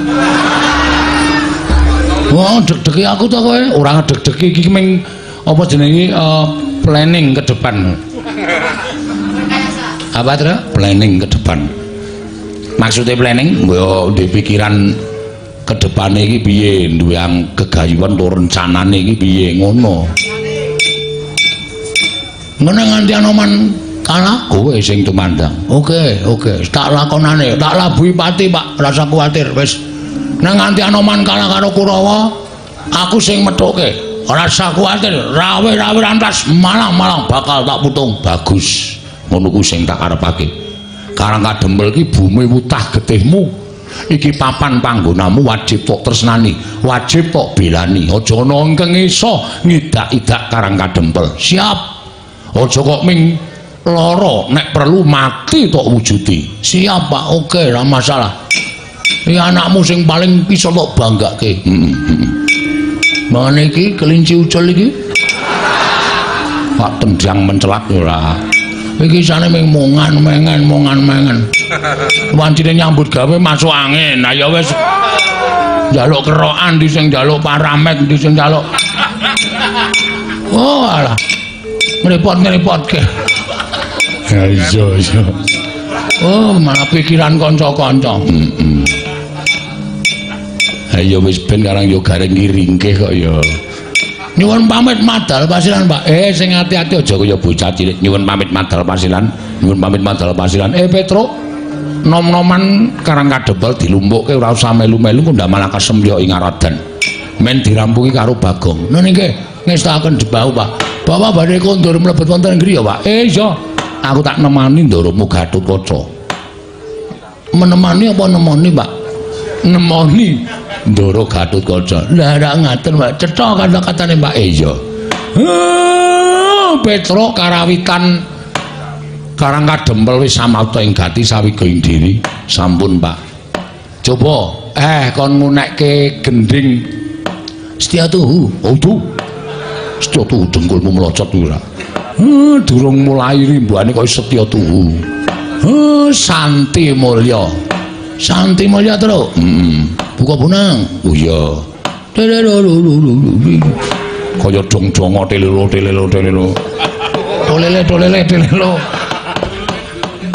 Wah, deg-degi aku to kowe. Ora ngedeg-degi iki ming apa jenenge planning ke depan. Apa, Tru? Planning ke depan. Maksudnya planning yo di pikiran ke depane iki piye, duwe gegayuhan utawa rencanane iki piye ngono. Ngene nganti Anoman Kalah kowe sing tumandang. Oke, oke, tak lakonane, tak labuhi pati, Pak. Rasa kuwatir wis. Nang nganti Anoman kalah karo Kurawa, aku sing methuke. Rasa kuwatir, rawe-rawe rantas malang-malang bakal tak putung. Bagus. Ngono ku sing tak karepake. Karang Kadempel iki bumi wutah getihmu. Iki papan panggonamu wajib tok tresnani, wajib tok belani. Aja ana ingkang iso ngidak-idak Karang Kadempel. Siap. Aja kok ming lara, nek perlu mati tok wujudi. Siap, Pak. Oke, ora masalah. Iki anakmu sing paling iso tok banggake. Heeh. Mane iki kelinci ucul iki? Pak tendang mencelak ora. Iki isane ming mongan mengen mongan mengen. Wancine nyambut gawe masuk angin. Lah ya wis njaluk kerokan ndi sing njaluk paramet ndi sing njaluk. Oh alah. Ngrepot-ngrepotke. Ya iya iya. Oh malah pikiran kanca-kanca. Heeh. Ha ya wis ben karang yo gareng ngiringke kok ya. Nyuwun pamit madal pasiran, Pak. Sing ati-ati aja kaya bocah cilik. Nyuwun pamit madal pasiran. Nyuwun pamit madal pasiran. Petruk, nom-noman Karang Kadempel dilumpukke ora usah melu-melu kok ndak malah kasemyo ing aradan. Men dirampungi karo Bagong. Nun nggih, ngestakaken jebahu, Pak. Bapak badhe kondur mlebet wonten griya, Pak. Iya. Aku tak nemani ndoromu Gatotkaca. Menemani apa nemoni, Pak? Nemoni Ndoro Gatotkaca. Lah ora ngaten, Pak. Cetha kata-katane, Pak. Iya. Petruk karawitan Karang Kadempel wis samapta ing gati sawiga ing diri. Sampun, Pak. Coba kon ngunekke gendhing Setya Tuhu. Oh, tuh. Setya Tuhu dengkulmu melocot ora. Durung mulai rimbuane kaya Setya Tuhu. Santi Mulya. Santi Mulya, Truk. Heeh. Buka bonang. Oh iya. Kaya dong-dongo telelo telelo telelo. Tolele tolele telelo.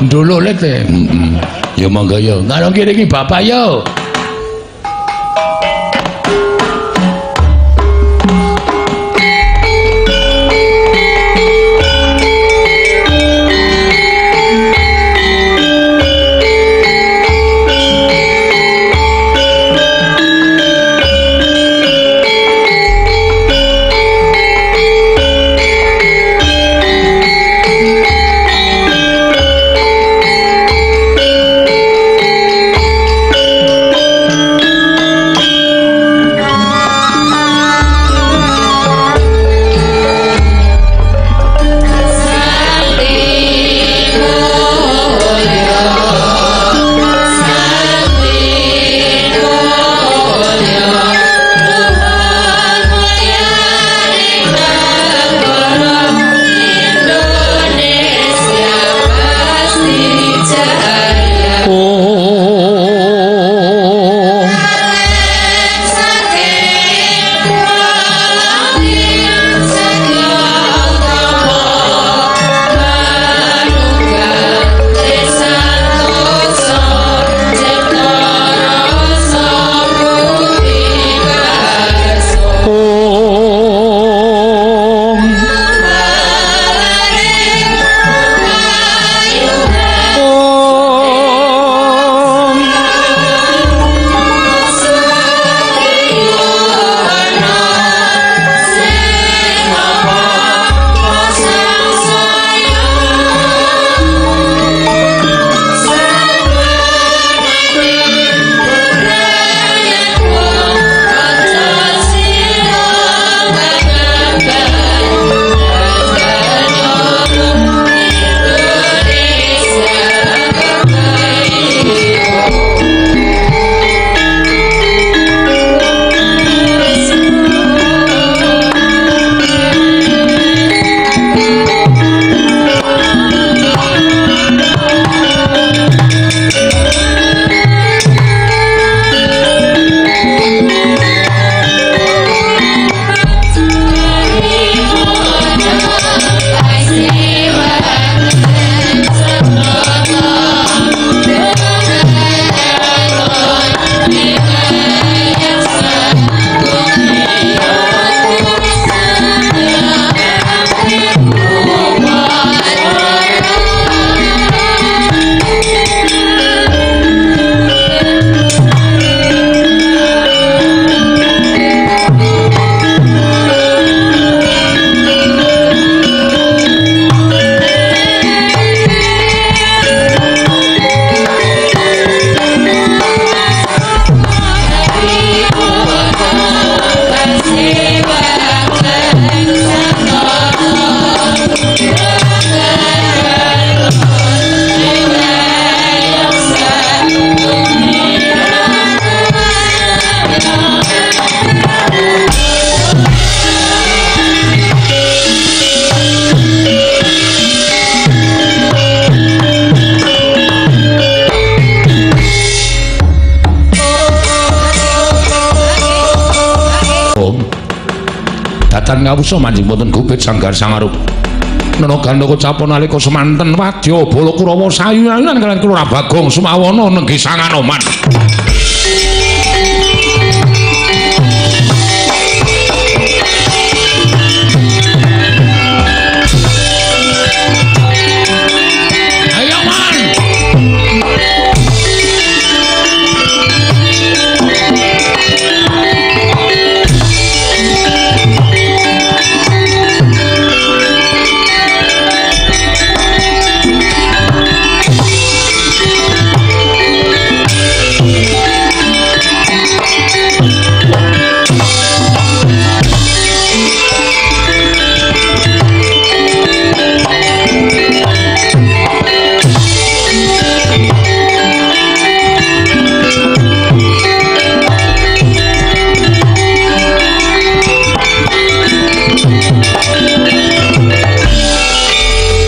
Ndololet e. Heeh. Ya monggo ya. Karo kene iki bapak yo. Padukuhan ngawusa manjing wonten gubit sanggar sangarup. Nana gandaka capon nalika semanten wadya bala Kurawa sayunan kaliyan Kelurahan Bagong Sumawana nenggih Sang Anoman. Ayo Man.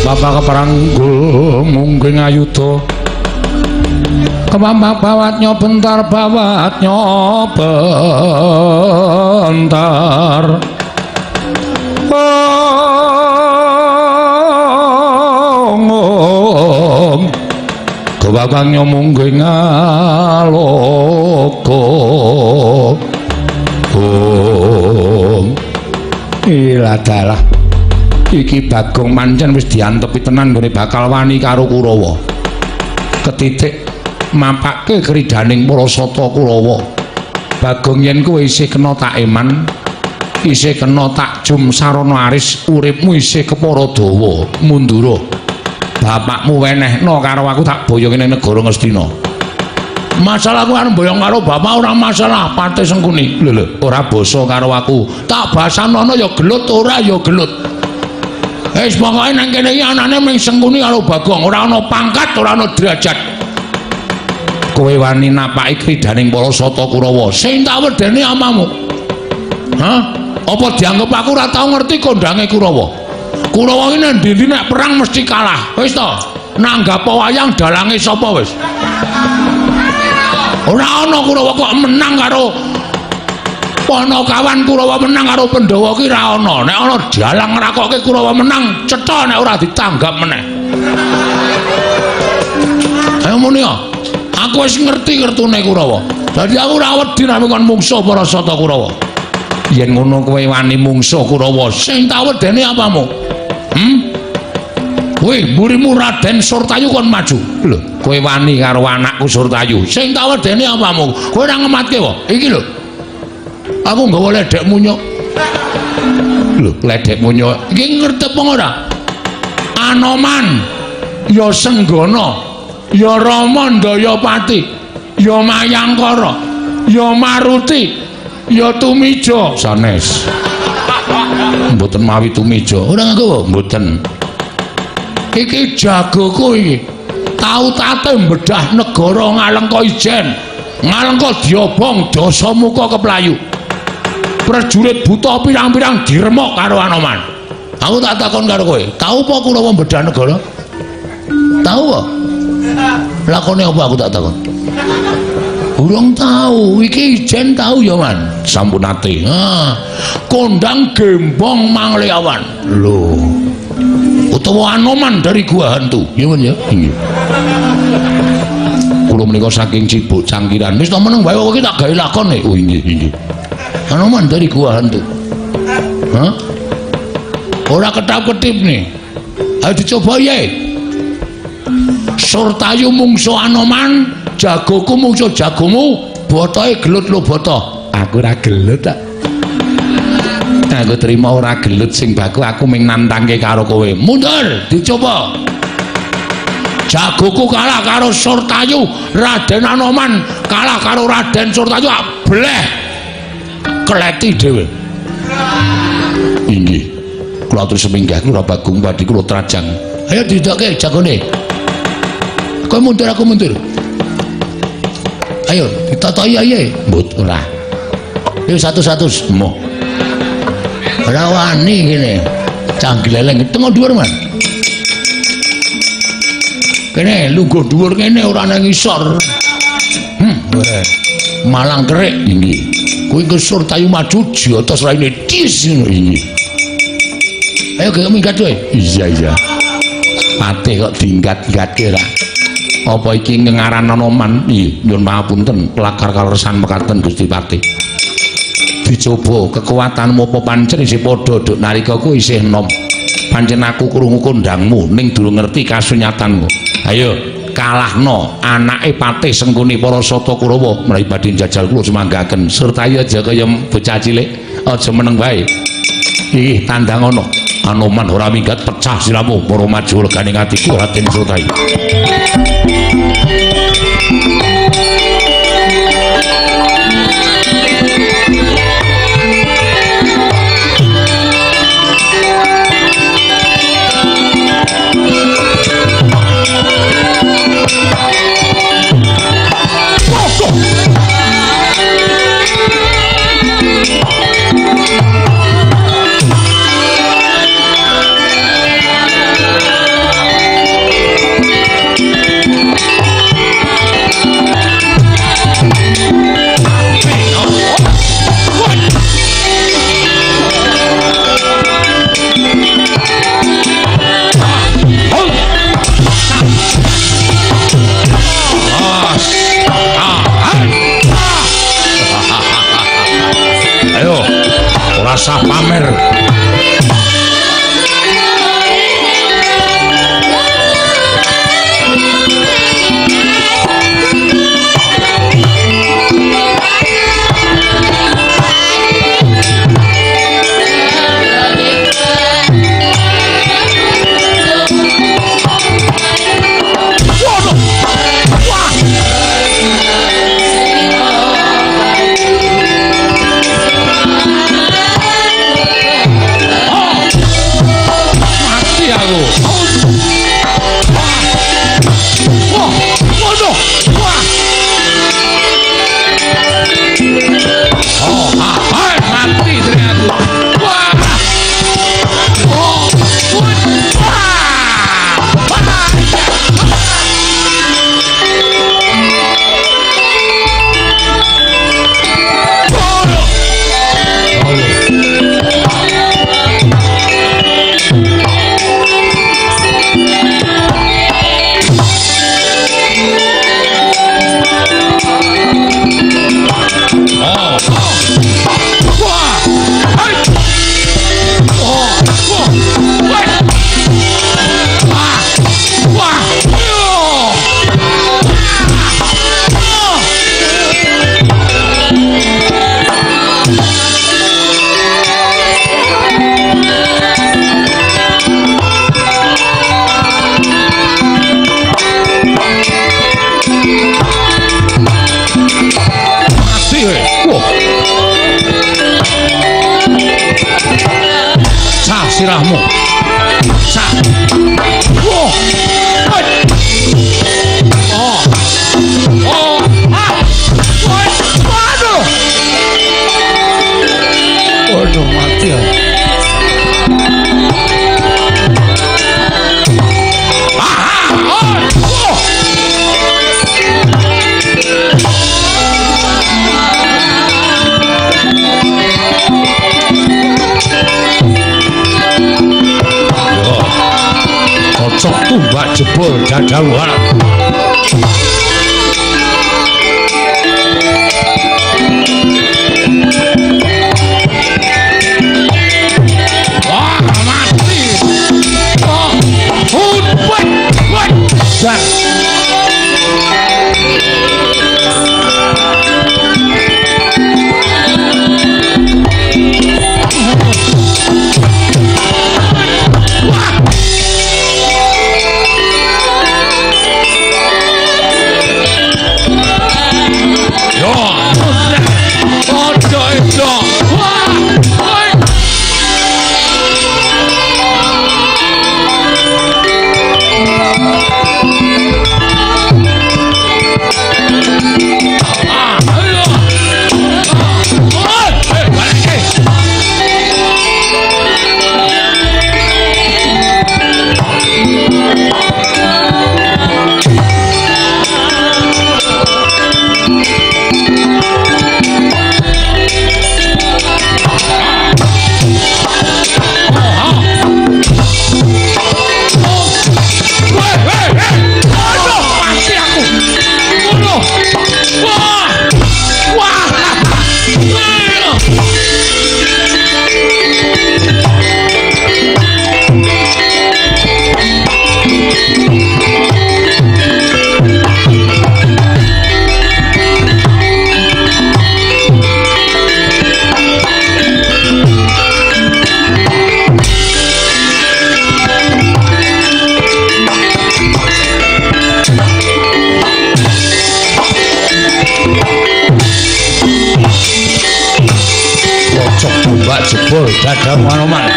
Bapak keparanggul mungging ayuda kemampak bawatnya bentar bawatnya bentar. Ong kebabangnya mungging aloka. Om iladalah iki Bagong mancen wis diantepi tenan nggone bakal wani karo Kurawa. Ketitik mapake kridaning para sata Kurawa. Bagong yen kowe isih kena tak eman, isih kena tak jum sarana aris, uripmu isih kepara dawa, mundura. Bapakmu wenehno karo aku tak boyongi ning negara Ngastina. Masalah aku arep boyong karo bapak ora masalah, Patih Sengkuni. Lho lho, ora basa karo aku. Tak basanono ya gelut ora ya gelut. Wis pokoke nang kene iki anane mung Sengkuni karo Bagong, ora ana pangkat, ora ana derajat. Kowe wani napaki kridaning para sata Kurawa. Sing tak wedeni amamu. Hah? Apa dianggep aku ora tau ngerti kondange Kurawa? Kurawa iki nang ndi-ndi nek perang mesti kalah. Wis to, nanggap wayang dalange sapa wis? Ora ana Kurawa kok menang karo Panakawan, Kurawa menang karo Pandhawa ki ora ana. Nek ana dalang ngrakokke Kurawa menang, cetha nek ora ditanggap meneh. Ayo muni ya. Aku wis ngerti kertune Kurawa. Dadi aku ora wedi nek kon mungsuh para sata Kurawa. Yen ngono kowe wani mungsuh Kurawa, sing tak wedeni apamu? Kowe mburimu Raden Surtayu kon maju. Lho, kowe wani karo anakku Surtayu. Sing tak wedeni apamu? Kowe ora ngematke wae. Iki lho. Aku nggawa ledek munyuk. Lho, ledek munyuk. Iki ngerti apa ora? Anoman, ya Senggana, ya Rama Ndayapati, ya Mayangkara, ya Maruti, ya Tumija. Sanes. Mboten mawi Tumija. Ora nganggo mboten. Iki jagoku iki. Tau tate mbedah negara Ngalengka Ijen, Ngalengka diobong Dasamuka keplayu. Prajurit buta pirang-pirang diremok karo Anoman. Aku tak takon karo kowe, tau apa Kurawa mbedah negara? Tau apa? Lakone apa aku tak takon? Urung tau, iki ijen tau ya, Man. Sampun nate. Ha, kondang gembong Mangleawan. Lho. Utawa Anoman dari Gua Hantu. Ya, Man ya. Nggih. Kula menika saking Cibuk Cangkiran. Wis to meneng wae kok iki tak gawe lakon e. Oh nggih, nggih. Anoman dari Gua Hantu. Hah? Ora ketap-ketip nih. Ayo dicoba ya. Surtayu mungsuh Anoman, jagoku mungsuh jagomu, botohe gelut lo boto. Aku ora gelut tak. Aku terima ora gelut sing baku aku ming nantangke karo kowe. Mundur, dicoba. Jagoku kalah karo Surtayu, Raden Anoman kalah karo Raden Surtayu, bleh. Kleti dhewe. Inggih. Kula atur seminggah kula Bagong badhe kula trajang. Ayo didokke jagone. Kowe mundur aku mundur. Ayo ditatoki ayo. Mbut ora. Ayo 100 moh. Ora wani kene. Cah gleleng tengok dhuwur, Man. Kene lungguh dhuwur kene ora nang ngisor. Malang kerik. Inggih. Kuwi ke Surtayu maju jotos raine dis ngono. Inggih. Ayo gek minggat kowe. Iya iya. Patih kok diinggat-inggatke ra. Apa iki ngaran Anoman? Iya, nyuwun pangapunten, lakar kaleresan mekaten Gusti Patih. Dicoba kekuatanmu apa pancen isih padha duk nalika ku isih enom. Pancen aku krungu kondangmu ning durung ngerti kasunyatanmu. Ayo kalahno anake Patih Sengkuni para Sata Kurawa menawi badhe njajal kula sumanggaken. Surtaya aja kaya bocah cilik, aja meneng wae. Ih, tandang ana. Anoman ora minggat pecah siramu para maju leganing atiku Raden Surtaya. Ayo, ora usah pamer. Sirahmu. Sah. Wah. Oh. Oh. Ah. Waduh. Waduh mati ya. Ah. Oh. Oh. Kocok tumbak jebol dadamu. Wah, mati. Oh, hut, wet, wet. Dak. Dawuh Anoman.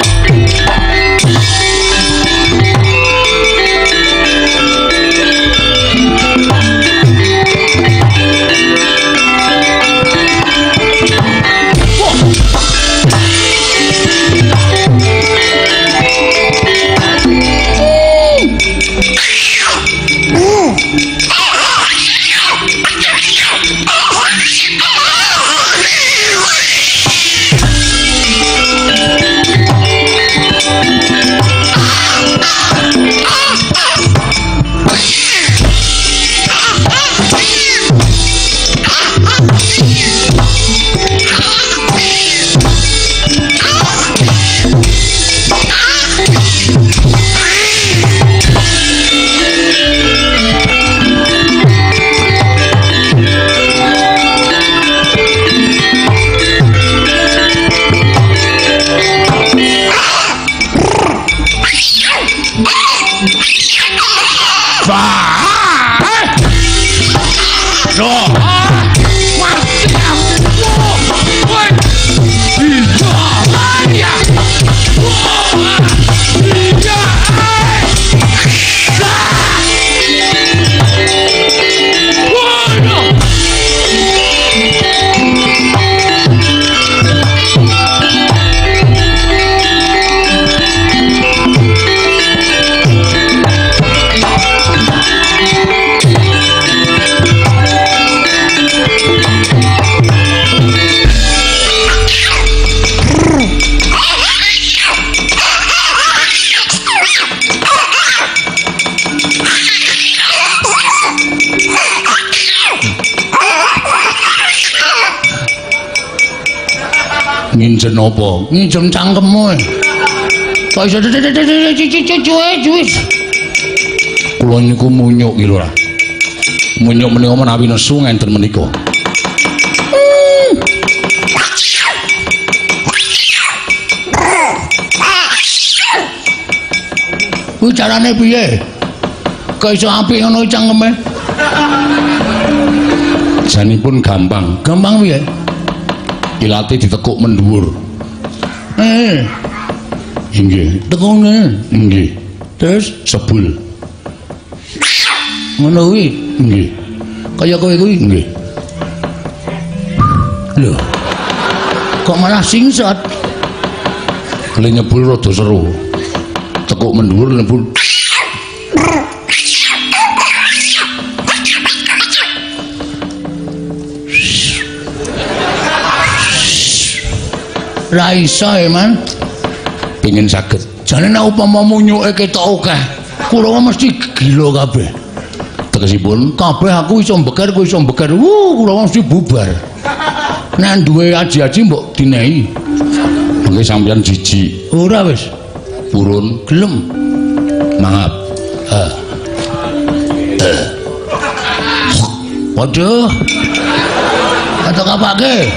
Nginjen apa? Nginjem cangkemmu. Kok iso cuwe. Kula niku munyuk iki lho. Munyuk menika menawi nesu ngenten menika. Kuwi carane piye? Kok iso apik ngono cangkeme? Janipun gampang. Gampang piye? Ilate ditekuk mendhuwur. Inggih. Tekune. Inggih. Terus sebul. Ngono kuwi. Nggih. Kaya kowe kuwi. Nggih. Lho. Kok malah singsot? Le nyebul rada seru. Tekuk mendhuwur nyebul. Ra iso e, Man. Pengin saged. Jane nek upama munyuke ketok akeh, Kurawa mesti gila kabeh. Tegesipun kabeh aku iso mbeker, kowe iso mbeker. Wuh, Kurawa mesti bubar. Nek duwe aji-aji mbok dinehi. Mengke sampeyan jijik. Ora wis. Purun gelem. Mangap. Waduh. Atok apake?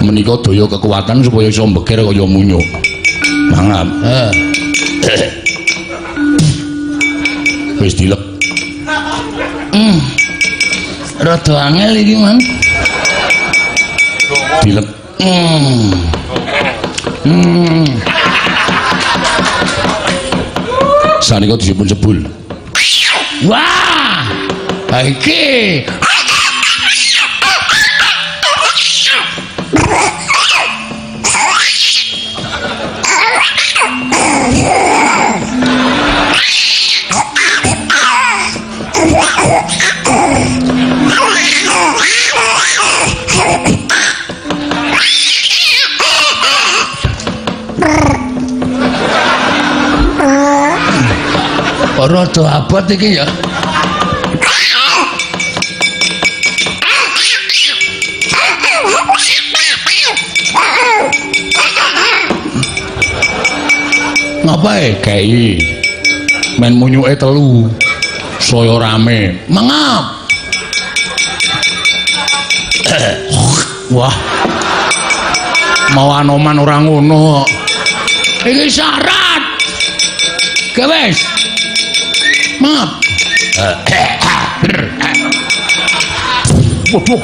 Menika daya kekuatan supaya iso mbeker kaya munyuk. Mangap. Wis dilek. Rada angel iki, Man. Dilek. Sanika disipun sebul. Wah! Ha iki. Rada abot iki ya. Ngapae kei? Men munyuke telu. Saya rame. Mengap. Wah. Mau Anoman ora ngono. Iki syarat. Gawes. Mengap. Waduh.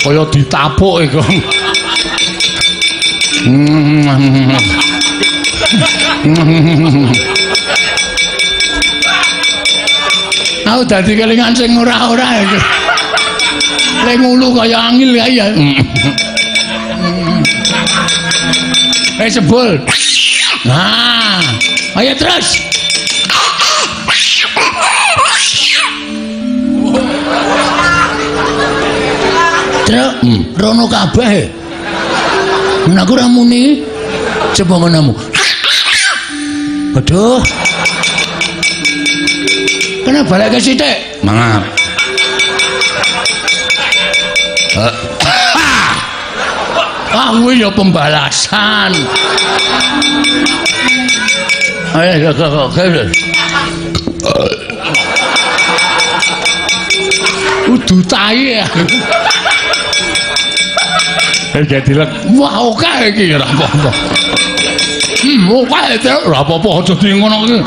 Kaya ditapuk iku. Aku dadi kelingan sing ora-ora iki. Lek ngulu kaya angil kae ya. Sebul. Nah, ayo terus. Truk, rono kabeh. Aku ora muni. Coba ngonomu. Aduh. Kena balik ke sithik. Mangap. Ah, kuwi ya pembalasan. Ayo, ayo. Udu tai ya. Jadi lek. Wah, oke iki ora apa-apa. Oke, ora apa-apa aja di ngono iki.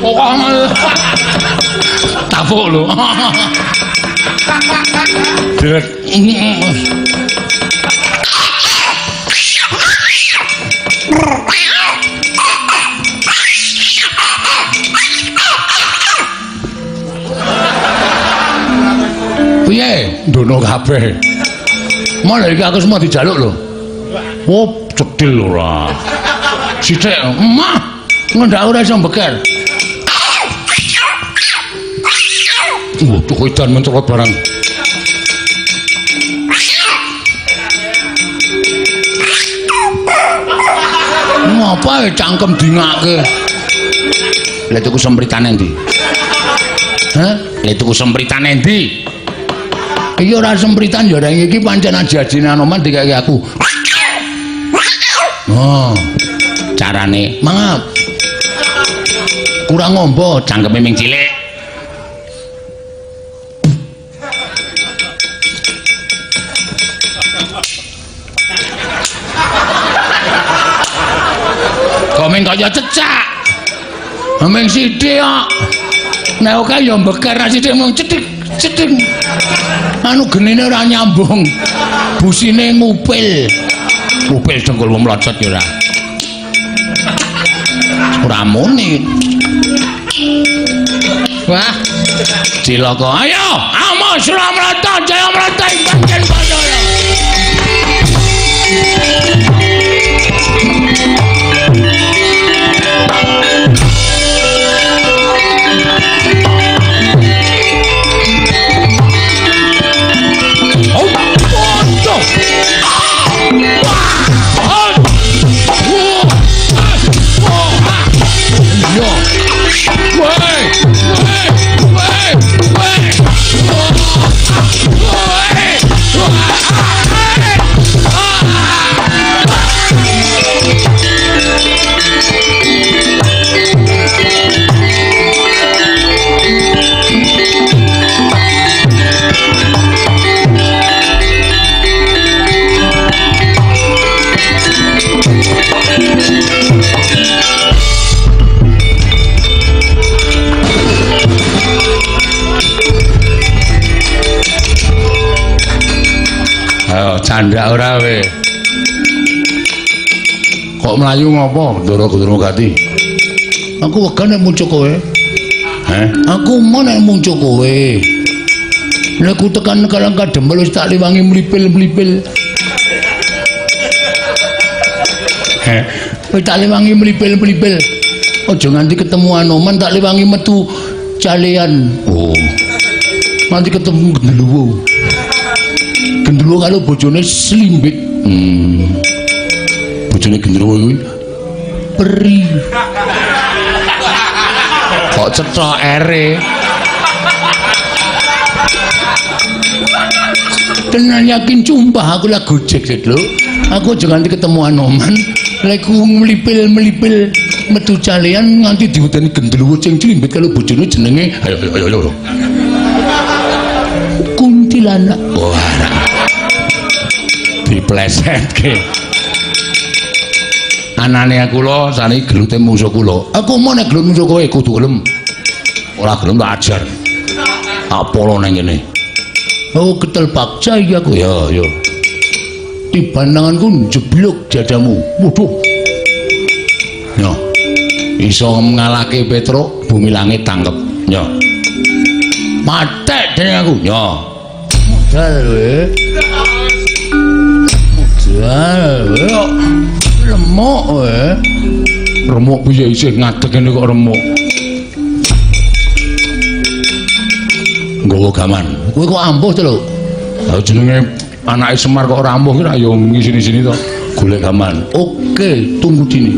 Oke. Tapuk lho. Dilek. Piye? Ndono kabeh. Malah iki aku semua dijaluk lho. Oh, cedhil ora. Sithik, mah. Ngendak ora iso mbeker. Wah, tuh edan mencolot barang. Ngapa cangkem dingake? Lha tuku sempritane endi? Hah? Lha tuku sempritane endi? Iki ora sempritan ya, reng iki pancen aji-ajine Anoman dikeke aku. Oh, carane mangap. Kurang ngombo, cangkeme ming cilik. Kok ming kaya cecak. Ming sithik kok. Nek oke ya mbeker sithik mung cethik cethik. Anu genine ora nyambung. Busine ngupil. Ngupil dengkulmu mlocot ya ora. Ora muni. Wah, cilaka. Ayo, amo Suramrata Jaya Mrata ing pancen Bathara. Canda ora we. Kok mlayu ngopo, Ndara Gendruwo Gati? Aku wegah nek muncul kowe. Heh? Aku mau nek muncul kowe. Nek ku tekan Karang Kadempel wis tak liwangi mlipil-mlipil. Heh? Wis tak liwangi mlipil-mlipil. Aja nganti ketemu Anoman tak liwangi metu calean. Oh. Nganti ketemu Gendruwo. Gendruwo karo bojone Slimbit. Bojone Gendruwo kuwi peri. Kok cetha ere. Tenan yakin sumpah aku lah gojek lho. Aku aja nganti ketemu Anoman, lek ku mlipil-mlipil metu calean nganti diwedeni Gendruwo sing Slimbit karo bojone jenenge ayo ayo ayo. Kuntilanak. Wah. Diplesetke. Anane kula sani gelute mungsuh kula. Aku mau nek gelut mungsuh kowe kudu gelem. Ora gelem tak ajar. Tak polo nang kene. Oh, ketel paksa iki aku. Ya, ya. Tiban tanganku njeblug dadamu. Waduh. Yo. Iso ngalahke Petruk, bumi langit tangkep. Yo. Matek dening aku. Yo. Modal kowe. Modal kowe. Remuk kowe. Remuk piye isih ngadeg ngene kok remuk. Nggawa gaman. Kowe kok ampuh to lho? Lah jenenge anake Semar kok ora ampuh ki ra ya ngisini-sini to. Golek gaman. Oke, tunggu dini.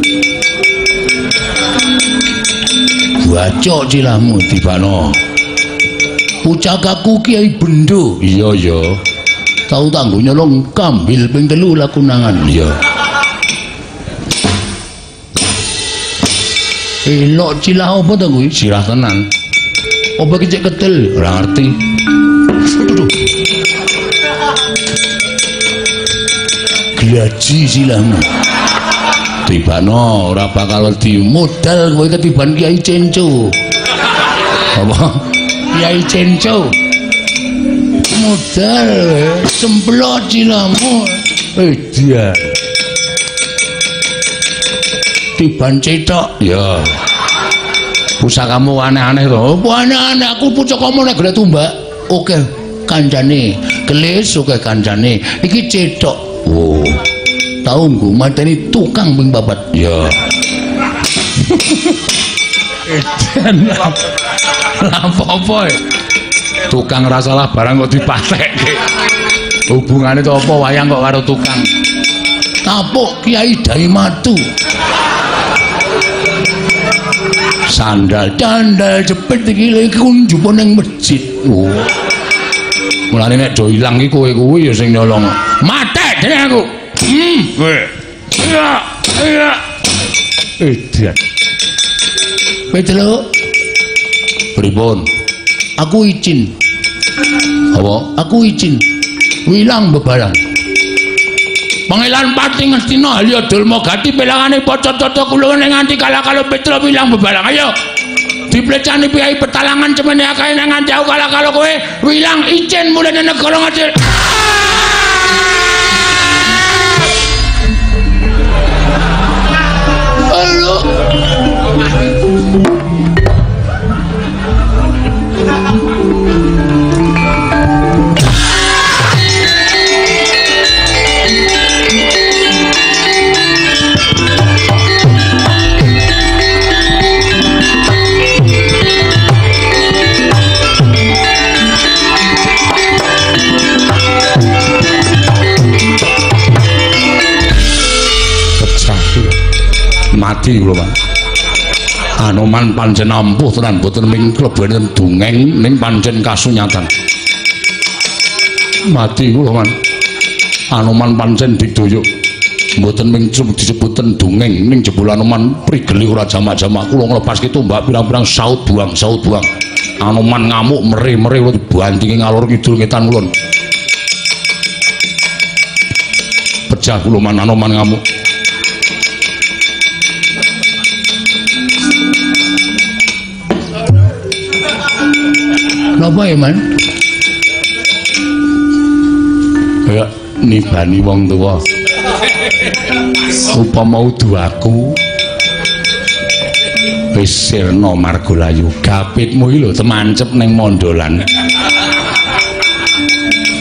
Bacok cilahmu tibano. Pucakaku Kiai Bendo. Iya ya. Tau tanggo nyolong kambil ping 3 lakunangan. Iya. Elok cilah apa to kuwi? Sirah tenan. Apa iki cek ketil? Ora ngerti. Aduh. Glaji silahmu. Tibano ora bakal wedi. Modal kowe ketiban Kiai Cenco. Apa? Kiai Cenco. Modal semplot silahmu. Dia. Tiban cetok. Ya. Pusakamu aneh-aneh to. Apa aneh-aneh aku pusakamu nek golek tumbak. Oke, kancane. Kelis oke kancane. Iki cetok. Oh. Tau nggo mateni tukang ping 4. Ya. Edan. Lah apa-apa. Tukang ora salah barang kok dipatekke. Hubungane to apa wayang kok karo tukang? Tapuk Kiai Daimatu. Sandal candal jepit iki iki njupuk ning masjid. Oh. Mulane nek do ilang iki kowe kuwi ya sing nyolong. Matek dening aku. Kowe. Iya, iya. Edan. Petruk. Pripun? Aku izin. Apa? Aku izin. Wilang bebarang. Pangeran Pati Ngastina Halya Dulma Gati pelangane paca-caca kula ning nganti kalah-kalah Petruk wilang bebarang. Ayo. Diplecani piyai petalangan cemene akeh nang nganti aku kalah-kalah kowe wilang izin mulih nang negara Ngastina. Halo. Mati kula, Pak. Anoman pancen ampuh tenan, boten ming klebu enten dongeng ning pancen kasunyatan. Mati kula, Man. Anoman pancen digdaya. Mboten ming disebuten dongeng ning jebul Anoman prigeli ora jamak-jamak. Kula nglepaske tombak pirang-pirang saut buang, saut buang. Anoman ngamuk mere-mere kula dibantingi ngalor ngidul ngetan kulon. Pecah kula, Man, Anoman ngamuk. Napa ya, Man? Kaya nibani wong tuwa. Upama udu aku wis sirna margalayu, gapitmu iki lho temancep ning mondolan.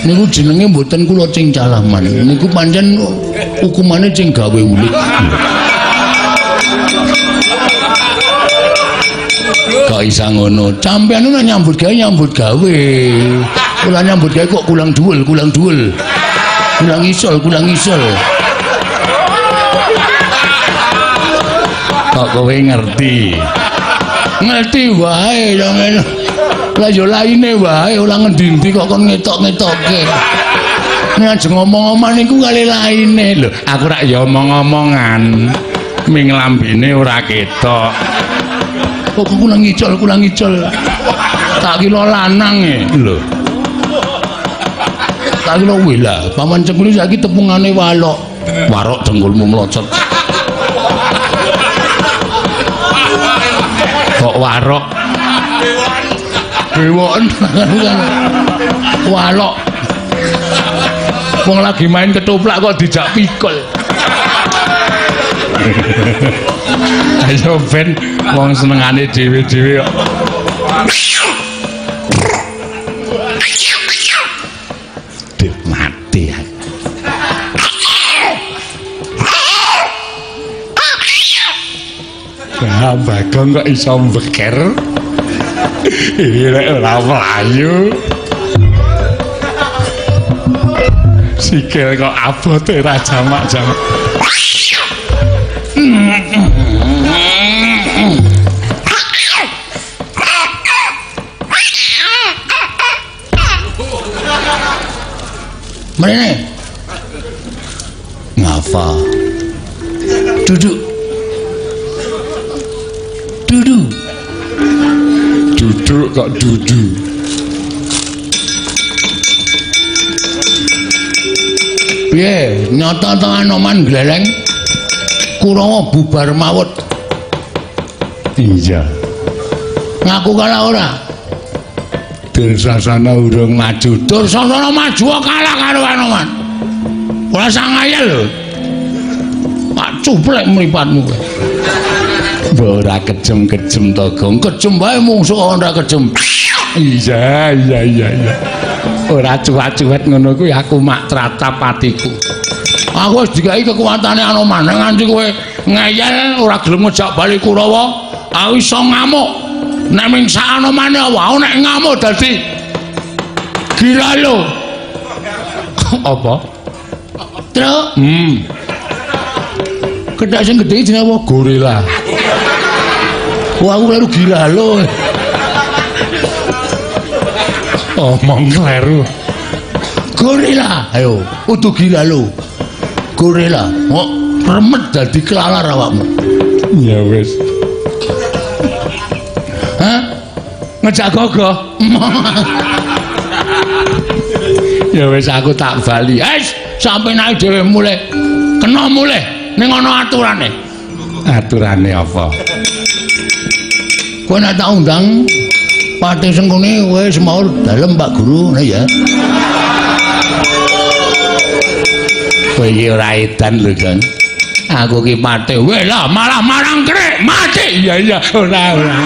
Niku jenenge mboten kula cingcalah, Man. Niku pancen hukumane sing gawe ulik. Kok isa ngono? Sampeyan nek nyambut gawe nyambut gawe. Kula nyambut gawe kok kulang dhuwul, kulang dhuwul. Kulang isol, kulang isol. Kok kowe ngerti? Ngerti wae sampeyan. Lah ya laine wae ora ngendi-endi kok kon ngetok-ngetokke. Nek ajeng ngomong-omong niku kali laine. Lho, aku rak ya omong-omongan. Ming lambene ora ketok. Kok kulang ngicol, kulang ngicol. Tak kira lanang e. Lho. Tak kira kuwi lah, paman cengkul saiki tepungane walok. Warok dengkulmu mlocot. Kok warok? Bewoken walok. Wong lagi main ketoprak kok dijak pikul. Ayo ben wong senengane dhewe-dhewe kok. Duh, mati aku. Ya Bagong kok iso mbeker. Iki rek ora mlayu. Sikil kok abote ra jamak-jamak. Mrene. Ngapa? Duduk. Duduk. Duduk kok duduk. Piye, nyata to Anoman gleleng? Kurawa bubar mawut. Iya. Ngaku kalah ora? Dursasana urung maju. Dursasana maju kalah karo Anoman. Ora sangayel lho. Pak cuplek mripatmu kowe. Mbok ora kejem-kejem to, Gong. Kejem wae mungsuh ora kejem. Iya, iya, iya, iya. Ora cuwat-cuwet ngono kuwi aku mak tratap atiku. Aku wis dikai kekuatane Anoman nganti kowe ngeyel ora gelem ngejak bali Kurawa, aku iso ngamuk. Nek ming sak Anomane apa? Aku nek ngamuk dadi gila lho. Apa? Truk. Kethek sing gedhe jenenge apa? Gorila. Wah, aku kleru gila lho. Omong kleru. Gorila, ayo, udu gila lho. Gorila, kok remet dadi kelalar awakmu. Ya wis. Hah? Ngejak gogoh. Ya wis aku tak bali. Wis, sampe naik dhewe mulih. Kena mulih ning ana aturane. Aturane apa? Kowe nek tak undang Patih Sengkuni kowe semaur dalem Pak Guru, ngono ya. Kowe iki ora edan lho, Jan. Aku ki patih. Weh lah, malah marang krek, mati. Iya iya, ora ora.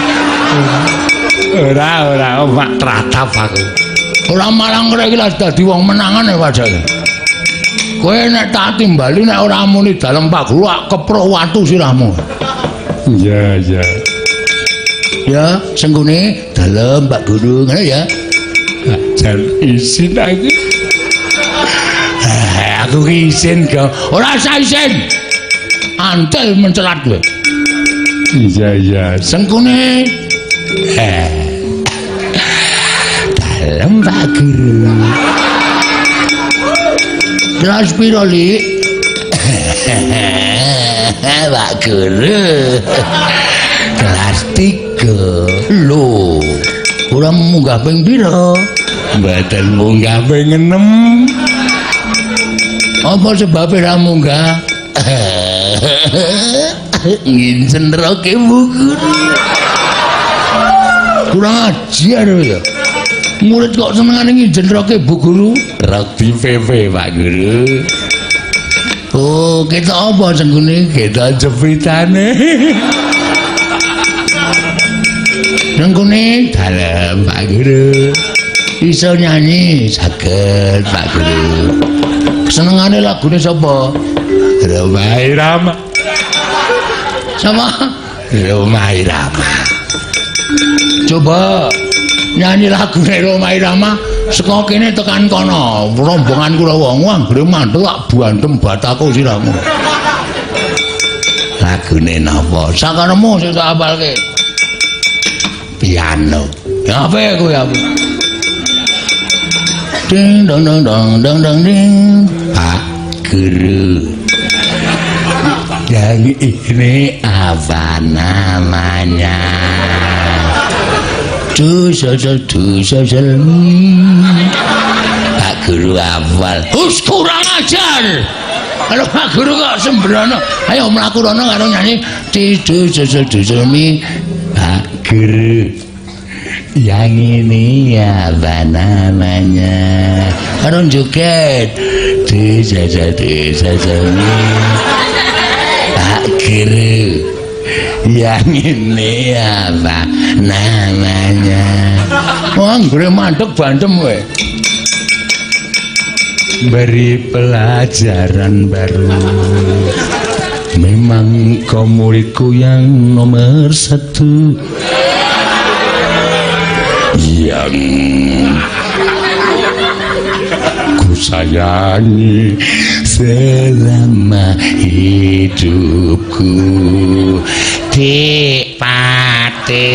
Ora ora mak tratap aku. Ora marang krek iki lah dadi wong menangan ya wajake. Kowe nek tak timbali nek ora muni dalem Pak Guru ak keprok watu sirahmu. Iya iya. Ya, Sengkuni dalem Pak Guru, ngono ya. Jan isin aku. Aku ki isin, Gong. Ora usah isin. Antel mencelat kowe. Iya iya. Sengkuni. Dalem Pak Guru. Kelas piro, Lik? Pak Guru. Kelas 3. Lho, ora munggah ping pira? Mboten munggah ping 6. Apa sebabe ra munggah? Ngincen roke Bu Guru. Kurang ajar ya. Murid kok senengane ngincen roke Bu Guru? Rok di PP Pak Guru. Oh, kita apa Sengkuni? Kita jepitane. Sengkuni dalem Pak Guru. Iso nyanyi saged Pak Guru. Senengane lagune sapa? Rhoma Irama. Sapa? Rhoma Irama. Coba nyanyi lagune Rhoma Irama saka kene tekan kono. Rombongan Kurawa anggere mantu tak bantem bataku sirahmu. Lagune napa? Sakaremu sing tak apalke. Piano. Ya apa kowe aku? Ding dong dong dong dong dong ding. Pak Guru. Yang ini apa namanya? Du so so du so so. Pak Guru hafal. Hus kurang ajar. Kalau Pak Guru kok sembrono. Ayo mlaku rono karo nyanyi di du so so du so mi. Pak Guru. Yang ini apa namanya? Karo joget. Pak Guru, yang ini apa namanya? Wah, nggone mandek bandem kowe. Beri pelajaran baru. Memang kau muridku yang nomor satu, yang ku sayangi selama hidupku. Dik Pate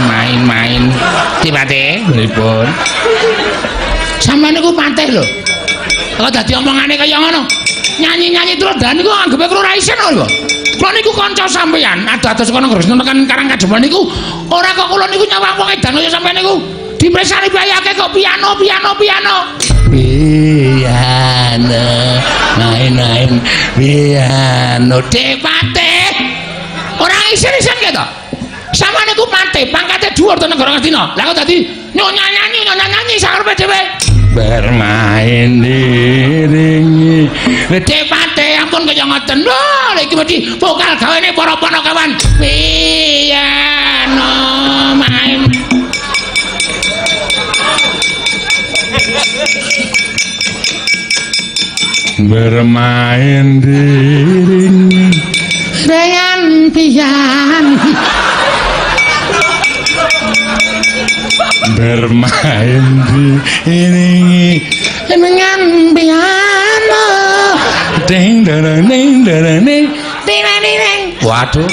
main-main. Dik Pate, pripun? Sampeyan niku patih lho. Kok dadi omongane kaya ngono? Nyanyi-nyanyi terus dan niku anggepe kula ora isin lho. Kula niku kanca sampeyan, adoh-adoh saka Negara tekan Karang Kademangan niku ora kok kula niku nyawang wong edan kaya sampeyan niku. Dipresani bayake kok piano piano piano. Piano main-main piano. Dik Pate. Ora isin-isin keto. Sampeyan niku pate, pangkate dhuwur to negara Ngastina. Lah kok dadi nyonya nyanyi, nyonya nyanyi sakarepe dhewe. Bermain diringi. Dik Pate, ampun kaya ngoten. Lho, iki mesti vokal gawene para panakawan. Piano main. Bermain diringi dengan piano. Bermain diiringi dengan piano. Ding dang ding dang ding ding ding. Waduh,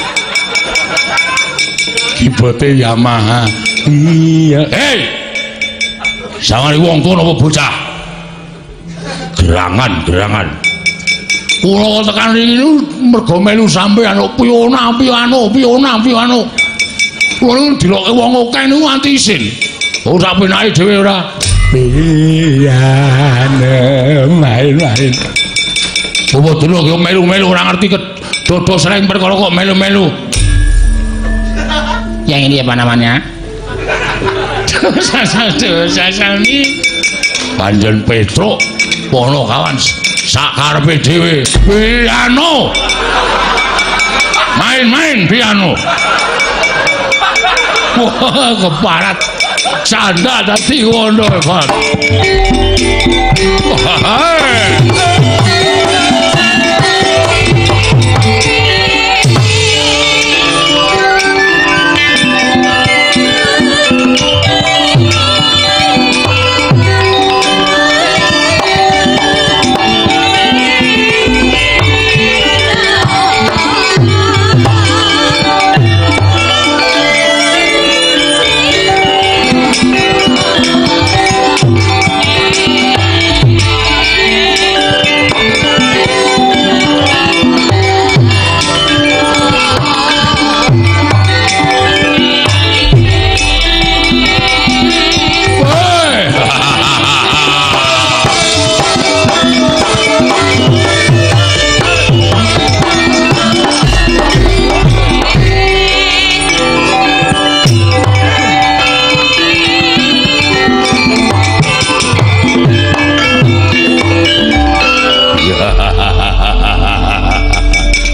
keyboarde Yamaha. Iya. Hei, sawangane wong tuwa napa bocah? Gerangan, gerangan. Kula tekan riki niku mergo melu sampeyan kok piano piano piano piano. Kula niku dilokke wong akeh niku nganti isin. Oh, sak penake dhewe ora. Piano main-main. Apa delok yo melu-melu ora ngerti dodo sreng perkara kok melu-melu. Yang ini apa namanya? Sasal ini Panjen Petruk pono kawan sakarepe dhewe. Piano. Main-main piano. Wah, keparat. Canda dadi ngono, Pak.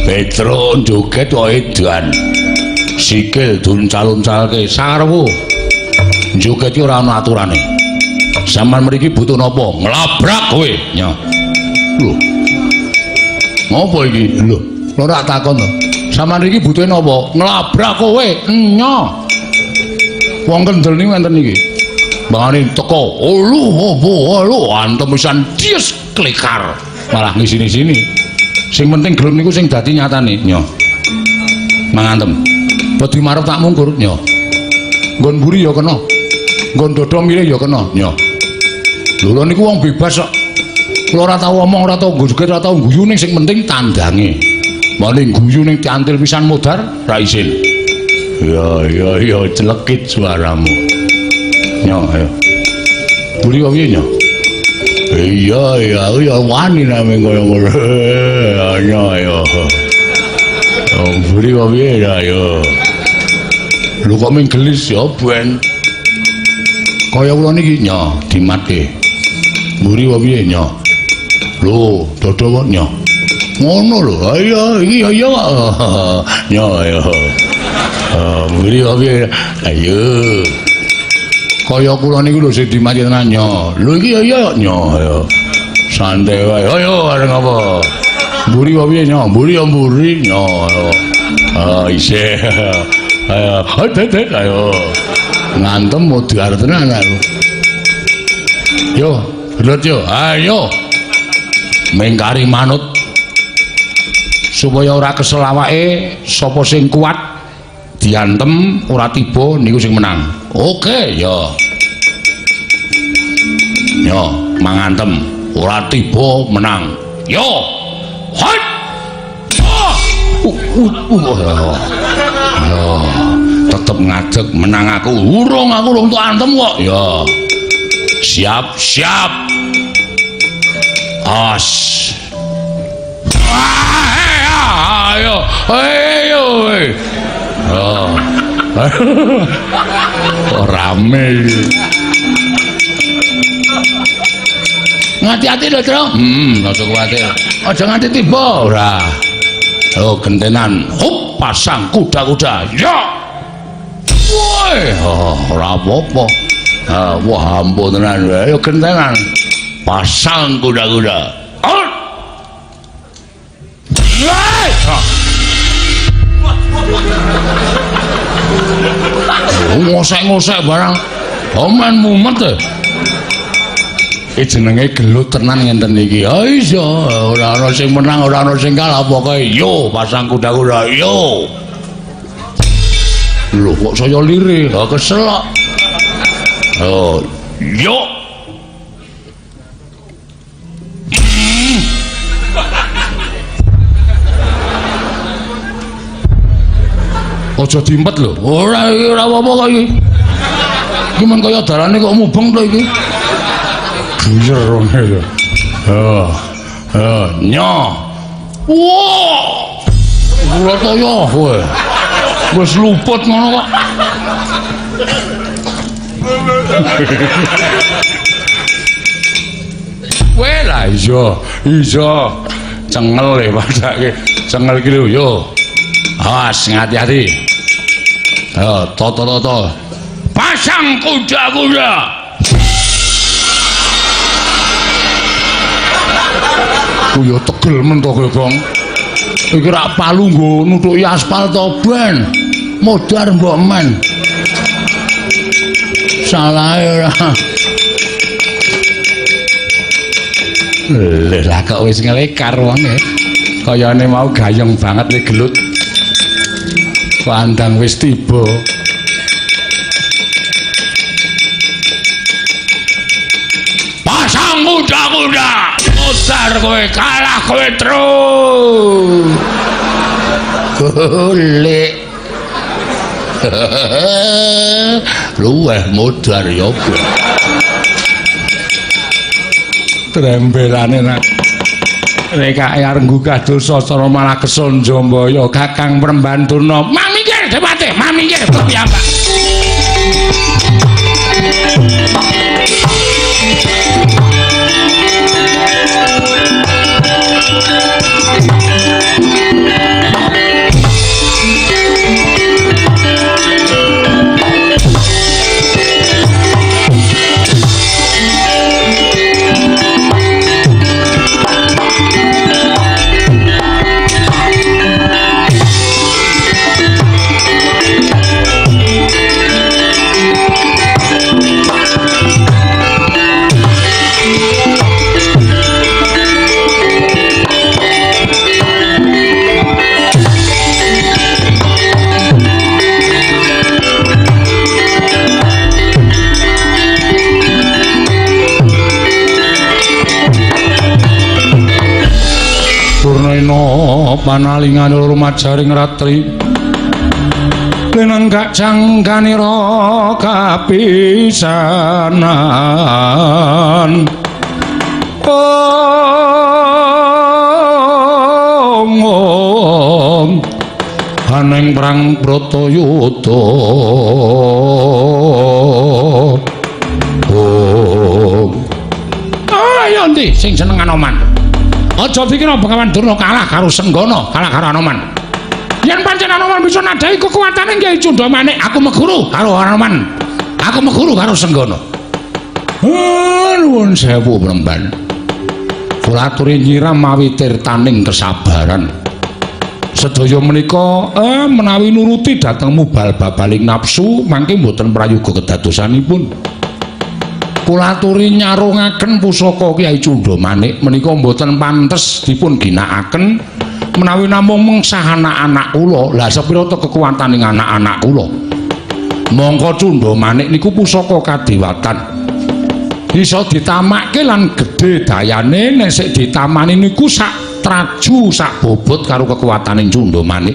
Petro joget kok edan. Sikil duncal-uncalke sarwu. Joget ki ora ana aturane. Sampeyan mriki butuh napa? Nglabrak kowe. Nyo. Lho. Ngopo iki? Lho, ora takon to. Sampeyan mriki butuhe napa? Nglabrak kowe. Nyo. Wong kendel niku enten iki. Bangane teko, olu opo olu antem pisan dies klikar. Malah ngisini-sini. Sing penting gelem niku sing dadi nyatane. Nyo. Mangantem. Wedi marep tak mungkur. Nyo. Nggon mburi ya kena. Nggon dada milih ya kena. Nyo. Lho lho niku wong bebas kok. Kula ora tau omong, ora tau joget, ora tau guyu ning sing penting tandange. Mane guyu ning cantil pisan modar ra isin. Ya ya ya celekit suaramu. Nyo ayo. Mburi kok piye nyo? Iya iya aku ya wani name kaya ngono. Nyo ayo. Oh, mburi kok piye ya ayo. Lho kok ming gelis ya ben. Kaya kula niki nyo dimatke. Mburi kok piye nyo? Lho, dodo kok nyo. Ngono lho. Ayo iki ya iya kok. Nyo ayo. Mburi piye? Ayo. Kaya kula niku lho sing dimati tenan nyo. Lho iki ya iya nyo ayo. Santai wae. Ayo areng apa? Mburi kok piye nyo? Mburi ya mburi nyo. Ayo. Ah isih. Ayo, ayo. Ngantem modar tenan aku. Yo, gelut yo. Ayo. Mengkari manut supaya ora kesel awake, sapa sing kuat diantem ora tiba niku sing menang. Oke, yo. Yo, mangantem ora tiba menang. Yo. Hot. Oh. Yo, tetep ngadeg menang aku. Urung aku urung tok antem kok. Yo. Siap, siap. As. Ayo, ayo. Oh. Oh, rame iki. Ngati-ati lho, Tru. Aja kuwatir. Aja nganti tiba ora. Oh, gentenan. Hup, pasang kuda-kuda. Ya. Woi, oh, ora apa-apa. Ah, wah ampun tenan. Ayo gentenan. Pasang kuda-kuda. Out. Ngosek-ngosek barang. Omen mumet e. Iki jenenge gelut tenan ngenten iki. Ha iya, ora ana sing menang, ora ana sing kalah, pokoke yo pasang kuda-kuda yo. Lho kok saya lirih, ha kesel kok. Oh, yo. Aja dimpet lho. Ora iki ora apa-apa kok iki. Iki men kaya darane kok mubeng to iki. Geyer ngene lho. Heeh. Heeh, nyo. Wah. Kula toyo kowe. Wis luput ngono kok. Kowe lah iya, iya. Cengel e padake. Cengel iki lho yo. Awas ngati-ati. Ayo, toto-toto. Pasang kuda-kuda. Ku yo tegel men to kowe, Gong. Iki rak palu nggo nutuki aspal to ben. Modar mbok men. Salahe ora. Lha lah kok wis ngelekar wonge. Kayane mau gayeng banget le gelut. Pandang wis tiba. Pasang kuda-kuda, modar kowe kalah kowe terus. Golek. Luweh modar ya. Trembelane nak rekake arep nggugah dosa cara malah kesun Jambaya Kakang Prembantuna. Mang minggir Dewate, mang minggir piyambak. Panalingan rumajaring ratri lenenggak jangganira kapisanan. Om om aneng perang Bratayuda. Om ayo ndi sing seneng Anoman. Aja dikira Begawan Durna kalah karo Senggana, kalah karo Anoman. Yen pancen Anoman bisa nadhahi kekuatane Kyai Cundamanik, aku meguru karo Anoman. Aku meguru karo Senggana. Nuwun sewu Premban. Kula aturi nyiram mawi tirtaning kesabaran. Sedaya menika menawi nuruti dhateng mubal babaling nafsu mangke mboten prayoga kedadosanipun. Kula aturi nyarungaken pusaka Kyai Cundamanik menika mboten pantes dipun ginakaken menawi namung mengsah anak-anak kula. Lah sepira ta kekuataning anak-anak kula? Mongko Cundamanik niku pusaka kadewatan. Iso ditamakke lan gedhe dayane nek sik ditamani niku sak traju sak bobot karo kekuataning Cundamanik.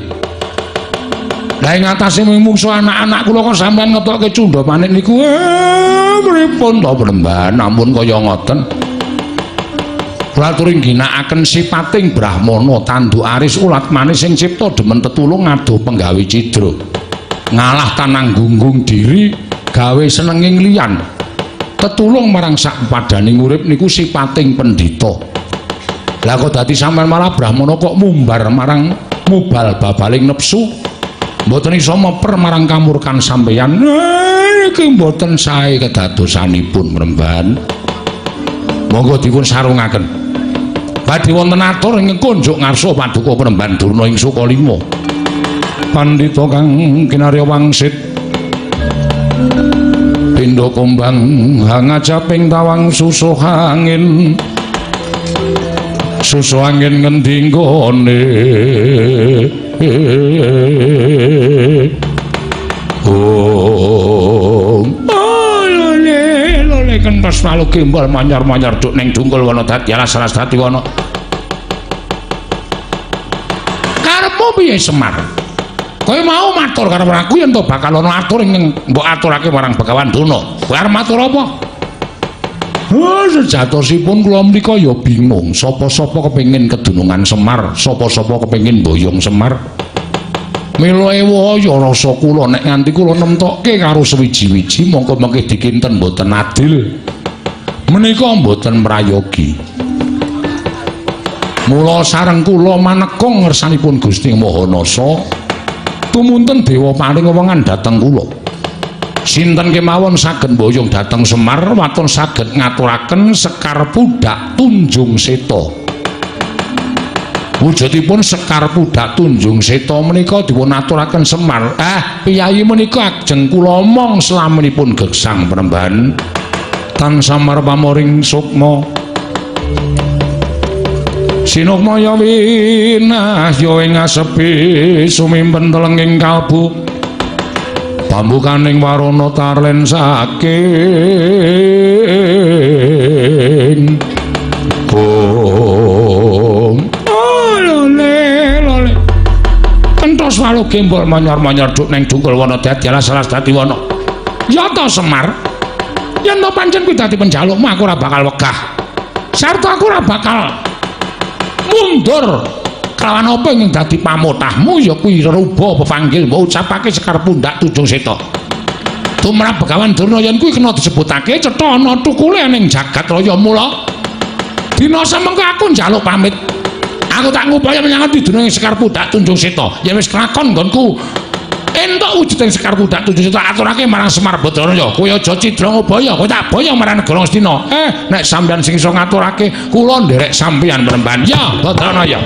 Lah ing atase mungsu anak-anak kula kok sampeyan ngetokke Cundamanik niku pripun to Premban, ampun kaya ngoten. Kula aturi ngginakaken sipating brahmana tanduk aris ulat manis sing cipta demen tetulung ngadoh penggawe cidra. Ngalah tanang gunggung diri gawe senenging liyan. Tetulung marang sak padaning urip niku sipating pendhita. Lah kok dadi sampeyan malah brahmana kok mumbar marang mubal babaling nepsu. Mboten iso meper marang kamurkan sampeyan. Iki mboten sae kedadosanipun Premban. Monggo dipun sarungaken. Badhe wonten atur ing kunjuk ngarsa paduka Premban Durna ing Sukalima. Pandhita kang kinarya wangsit pindha kumbang hangajaping tawang susuh angin. Susuh angin ngendi nggone? Oh, lole lole kentos malu gembol manyar-manyar duk ning dungkul wana dadi alas-alas dadi wana. Karepmu piye Semar? Kowe mau matur karo aku yen to bakal ana atur ing mbok aturake marang Begawan Durna. Kowe arep matur apa? Oh, sejatosipun kula mrika ya bingung, sapa-sapa kepengin kedunungan Semar, sapa-sapa kepengin boyong Semar. Mila ewaya rasa kula nek nganti kula nemtokke karo sewiji-wiji mongko mengke dikinten mboten adil. Menika mboten prayogi. Mula sareng kula manekung ngersanipun Gusti Maha Nasa, tumunten dewa paring wewengan dhateng kula. Sinten kemawon saged mboyong dhateng Semar waton saged ngaturaken Sekar Pudhak Tunjung Seta. Wujudipun Sekar Pudhak Tunjung Seta menika dipun aturaken Semar. Piyayi menika ajeng kula omong slaminipun gesang Premban. Tan samar pamoring sukma. Sinukmaya winahya ing asepi sumimpen telenging kalbu. Pambukaning warana tarlen saking. Om. Lole lole. Kentos walu gembol manyar-manyar duk ning dungkul wana dadi alas-alas dadi wana. Ya ta Semar. Yen to pancen kuwi dadi penjalukmu aku ora bakal wegah. Sarta aku ora bakal mundur. Kelawan apa ing dadi pamotahmu ya kuwi ruba pepanggil mbok ucapake Sekar Pundhak Tunjung Seta. Tumrap Begawan Durna yen kuwi kena disebutake cetha ana tukule ning jagat raya mula. Dina semengko aku njaluk pamit. Aku tak ngupaya menyang ing Sekar Pundhak Tunjung Seta. Yen wis kelakon nggonku entuk wujuding Sekar Pundhak Tunjung Seta aturake marang Semar Badranaya. Kowe aja cidra ngubaya, kowe tak boyong marang negara Ngastina. Nek sampeyan sing iso ngaturake, kula nderek sampeyan Premban. Ya, Badranaya.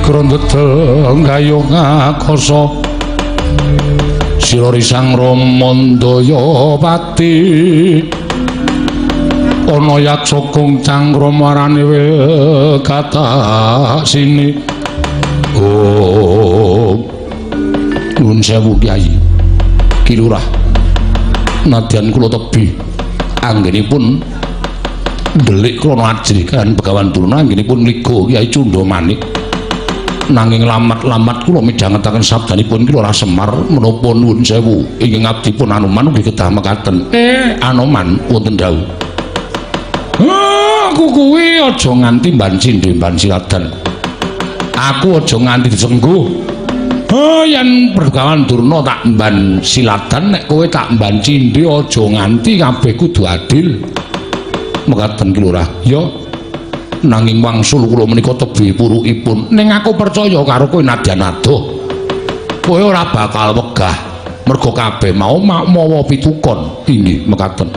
Sigra ndedel gayung akasa sira risang Ramandaya pati ana yaksa kung cangkrama arane wil katak sini. Oh, nuwun sewu Kyai Ki Lurah, nadyan kula tebih anggenipun ndelik krana ajrih kan Begawan Durna anggenipun ngliga Kyai Cundha Manik, nanging lamat-lamat kula midhangetaken sabdanipun Ki Lurah Semar menapa nuwun sewu ingkang abdipun Anoman ugi kedah mekaten. Anoman wonten dawuh. Aku kuwi aja nganti mban cindhe mban siladan. Aku aja nganti disengguh. Yen Begawan Durna tak mban siladan, nek kowe tak mban cindhe aja nganti, kabeh kudu adil. Mekaten Ki Lurah. Ya, nanging wangsul kula menika tebih purukipun. Ning aku percaya karo kowe nadyan adoh. Kowe ora bakal wegah mergo kabeh mau mawa pitukon. Inggih mekaten.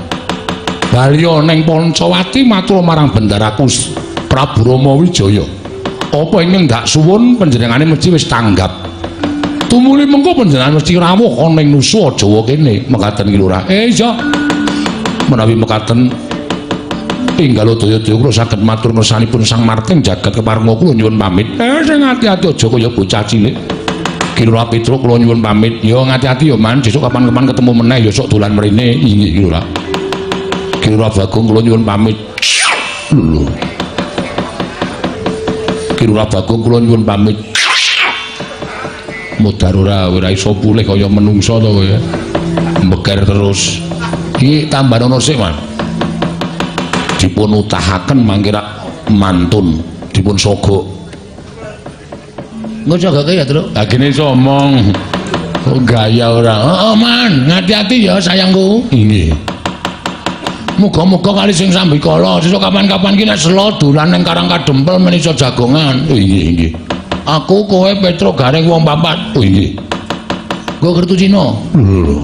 Balya ning Pancawati matur marang bendaraku Prabu Rama Wijaya. Apa ingkang ndak suwun panjenengane mesti wis tanggap. Tumuli mengko panjenengan mesti rawuh ana ning Nusa Jawa kene. Mekaten Ki Lurah. Iya. Menawi mekaten enggal daya-daya kula saged matur ngersanipun Sang Marting jagat keparenga kula nyuwun pamit. Sing ati-ati aja kaya bocah cilik. Ki Lurah Petruk kula nyuwun pamit. Ya ngati-ati ya Man, sesuk kapan-kapan ketemu meneh ya sok dolan mrene. Inggih Ki Lurah. Ki Lurah Bagong kula nyuwun pamit. Lho. Ki Lurah Bagong kula nyuwun pamit. Modar ora iso pulih kaya menungso to kowe. Mbeker terus. Iki tambah ono sik, Man. Dipun utahaken mangke rak mantun, dipun sogok. Engko sogake ya, Truk. Lah gene iso omong. Kok gaya ora. Heeh, Man, ngati-ati ya sayangku. Inggih. Muga-muga kali sing sambikala sesuk kapan-kapan ki nek selo dolan ning Karang Kadempel men iso jagongan. Oh inggih, inggih. Aku kowe Petruk Gareng wong papat. Oh inggih. Nggo kertu Cina. Lho.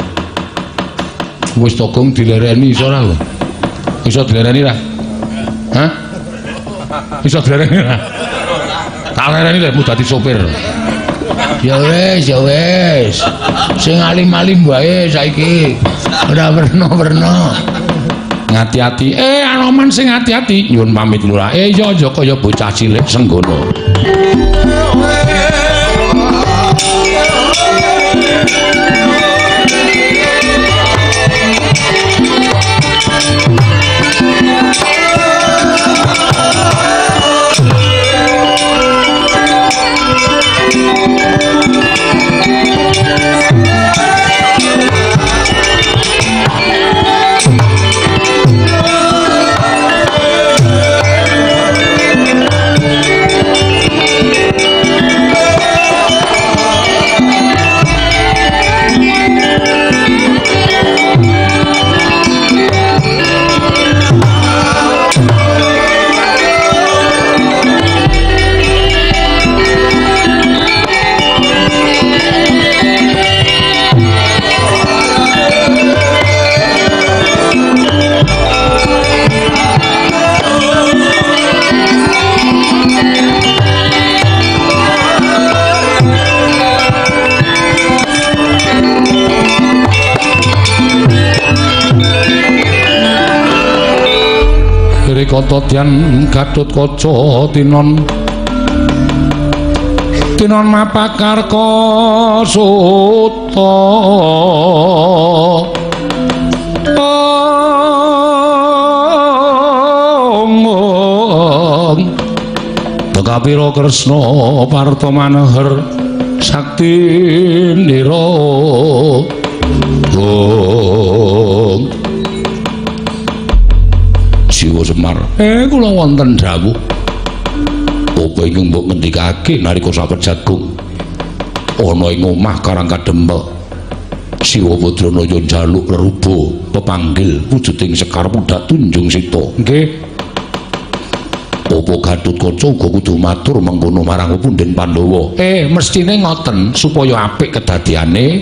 Wis to Gong dilereni iso ora lho. Iso dilereni ra? Hah? Iso dilereni ra? Tak lereni lek dadi sopir. Ya wis, ya wis. Sing alim-alim wae saiki. Ora werna-werna. Ngati-ati. Anoman sing ati-ati. Nyuwun pamit Lurah. Iya aja kaya bocah cilik senggono. Kata Dyan Gatotkaca tinon tinon mapakarka suta ong Bekapira Kresna Parta Manohar sakti nira ong Siwa Semar. Kula wonten dawuh. Apa ingkang mbok ngendikake nalika sapet jagung ana ing omah Karang Kadempel. Siwa Badranaya njaluk reruba pepanggil wujuding sekar pundhak Tunjung Sita. Nggih. Apa Gatotkaca uga kudu matur mengkono marang punden Pandhawa? Mestine ngoten supaya apik kedadiane.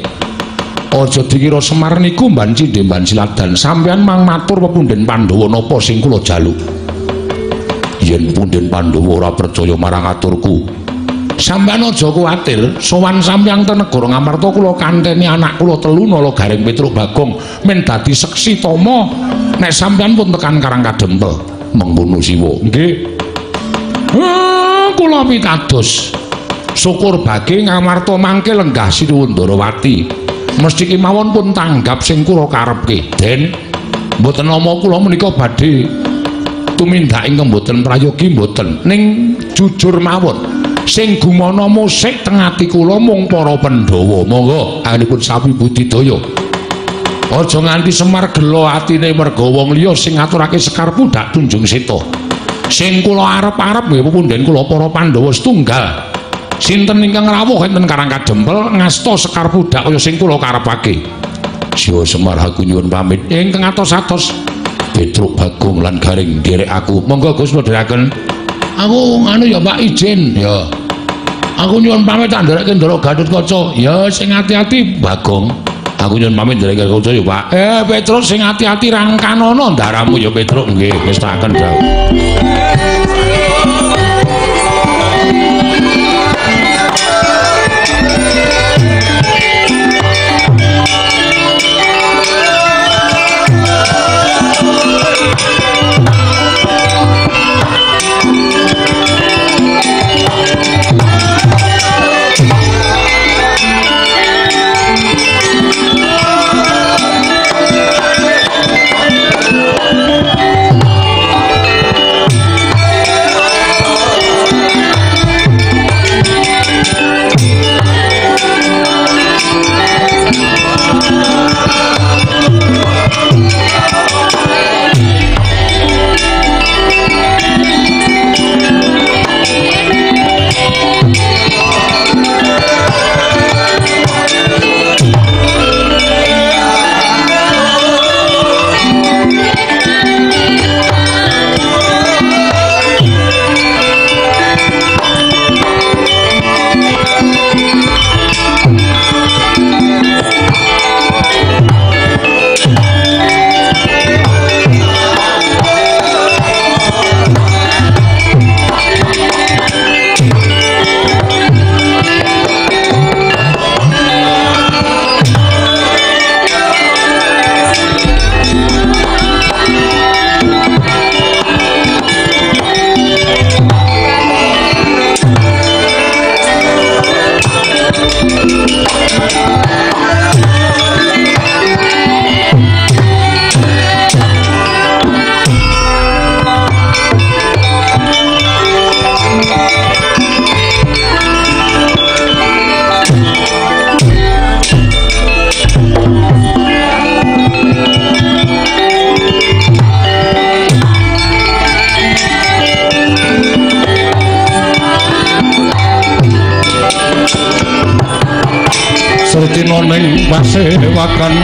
Aja dikira Semar niku mban cindhe mban siladan. Sampeyan mang matur pepunden Pandhawa napa sing kula jaluk. Yen punden Pandhawa ora percaya marang aturku, Sampeyan aja kuwatir, sowan sampeyan ten negara Ngamarta kula kanteni anak kula telu Nala Gareng Petruk Bagong men dadi seksi tama nek sampeyan pun tekan Karang Kadempel. Mengkono Siwa. Nggih. Kula pitados. Syukur bagi Ngamarta mangke lenggah Sri Wendarawati. Mesti kemawon pun tanggap sing kula karepke. Den, mboten nama kula menika badhe tumindak ingkang mboten prayogi mboten. Ning jujur mawon, sing gumana musik teng ati kula mung para Pandhawa. Monggo anggenipun sapi budidaya. Aja nganti Semar gelo atine merga wong liya sing ngaturake Sekar Pudhak Tunjung Seta. Sing kula arep-arep nggih pepunden kula para Pandhawa setunggal. Sinten ingkang rawuh enten Karang Kadempel ngasta Sekar Pudhak kaya sing kula karepake. Siwa Semar aku nyuwun pamit. Ingkang atos-atos Petruk Bagong lan Gareng nderek aku. Monggo Gus padheraken. Aku nganu ya Pak izin ya. Aku nyuwun pamit tak nderekke Ndara Gatotkaca. Ya sing ati-ati Bagong. Aku nyuwun pamit nderek Gatotkaca ya Pak. Petruk sing ati-ati rangkanono ndaramu ya Petruk. Nggih wis tak kendhang. Sretina ning pasewakan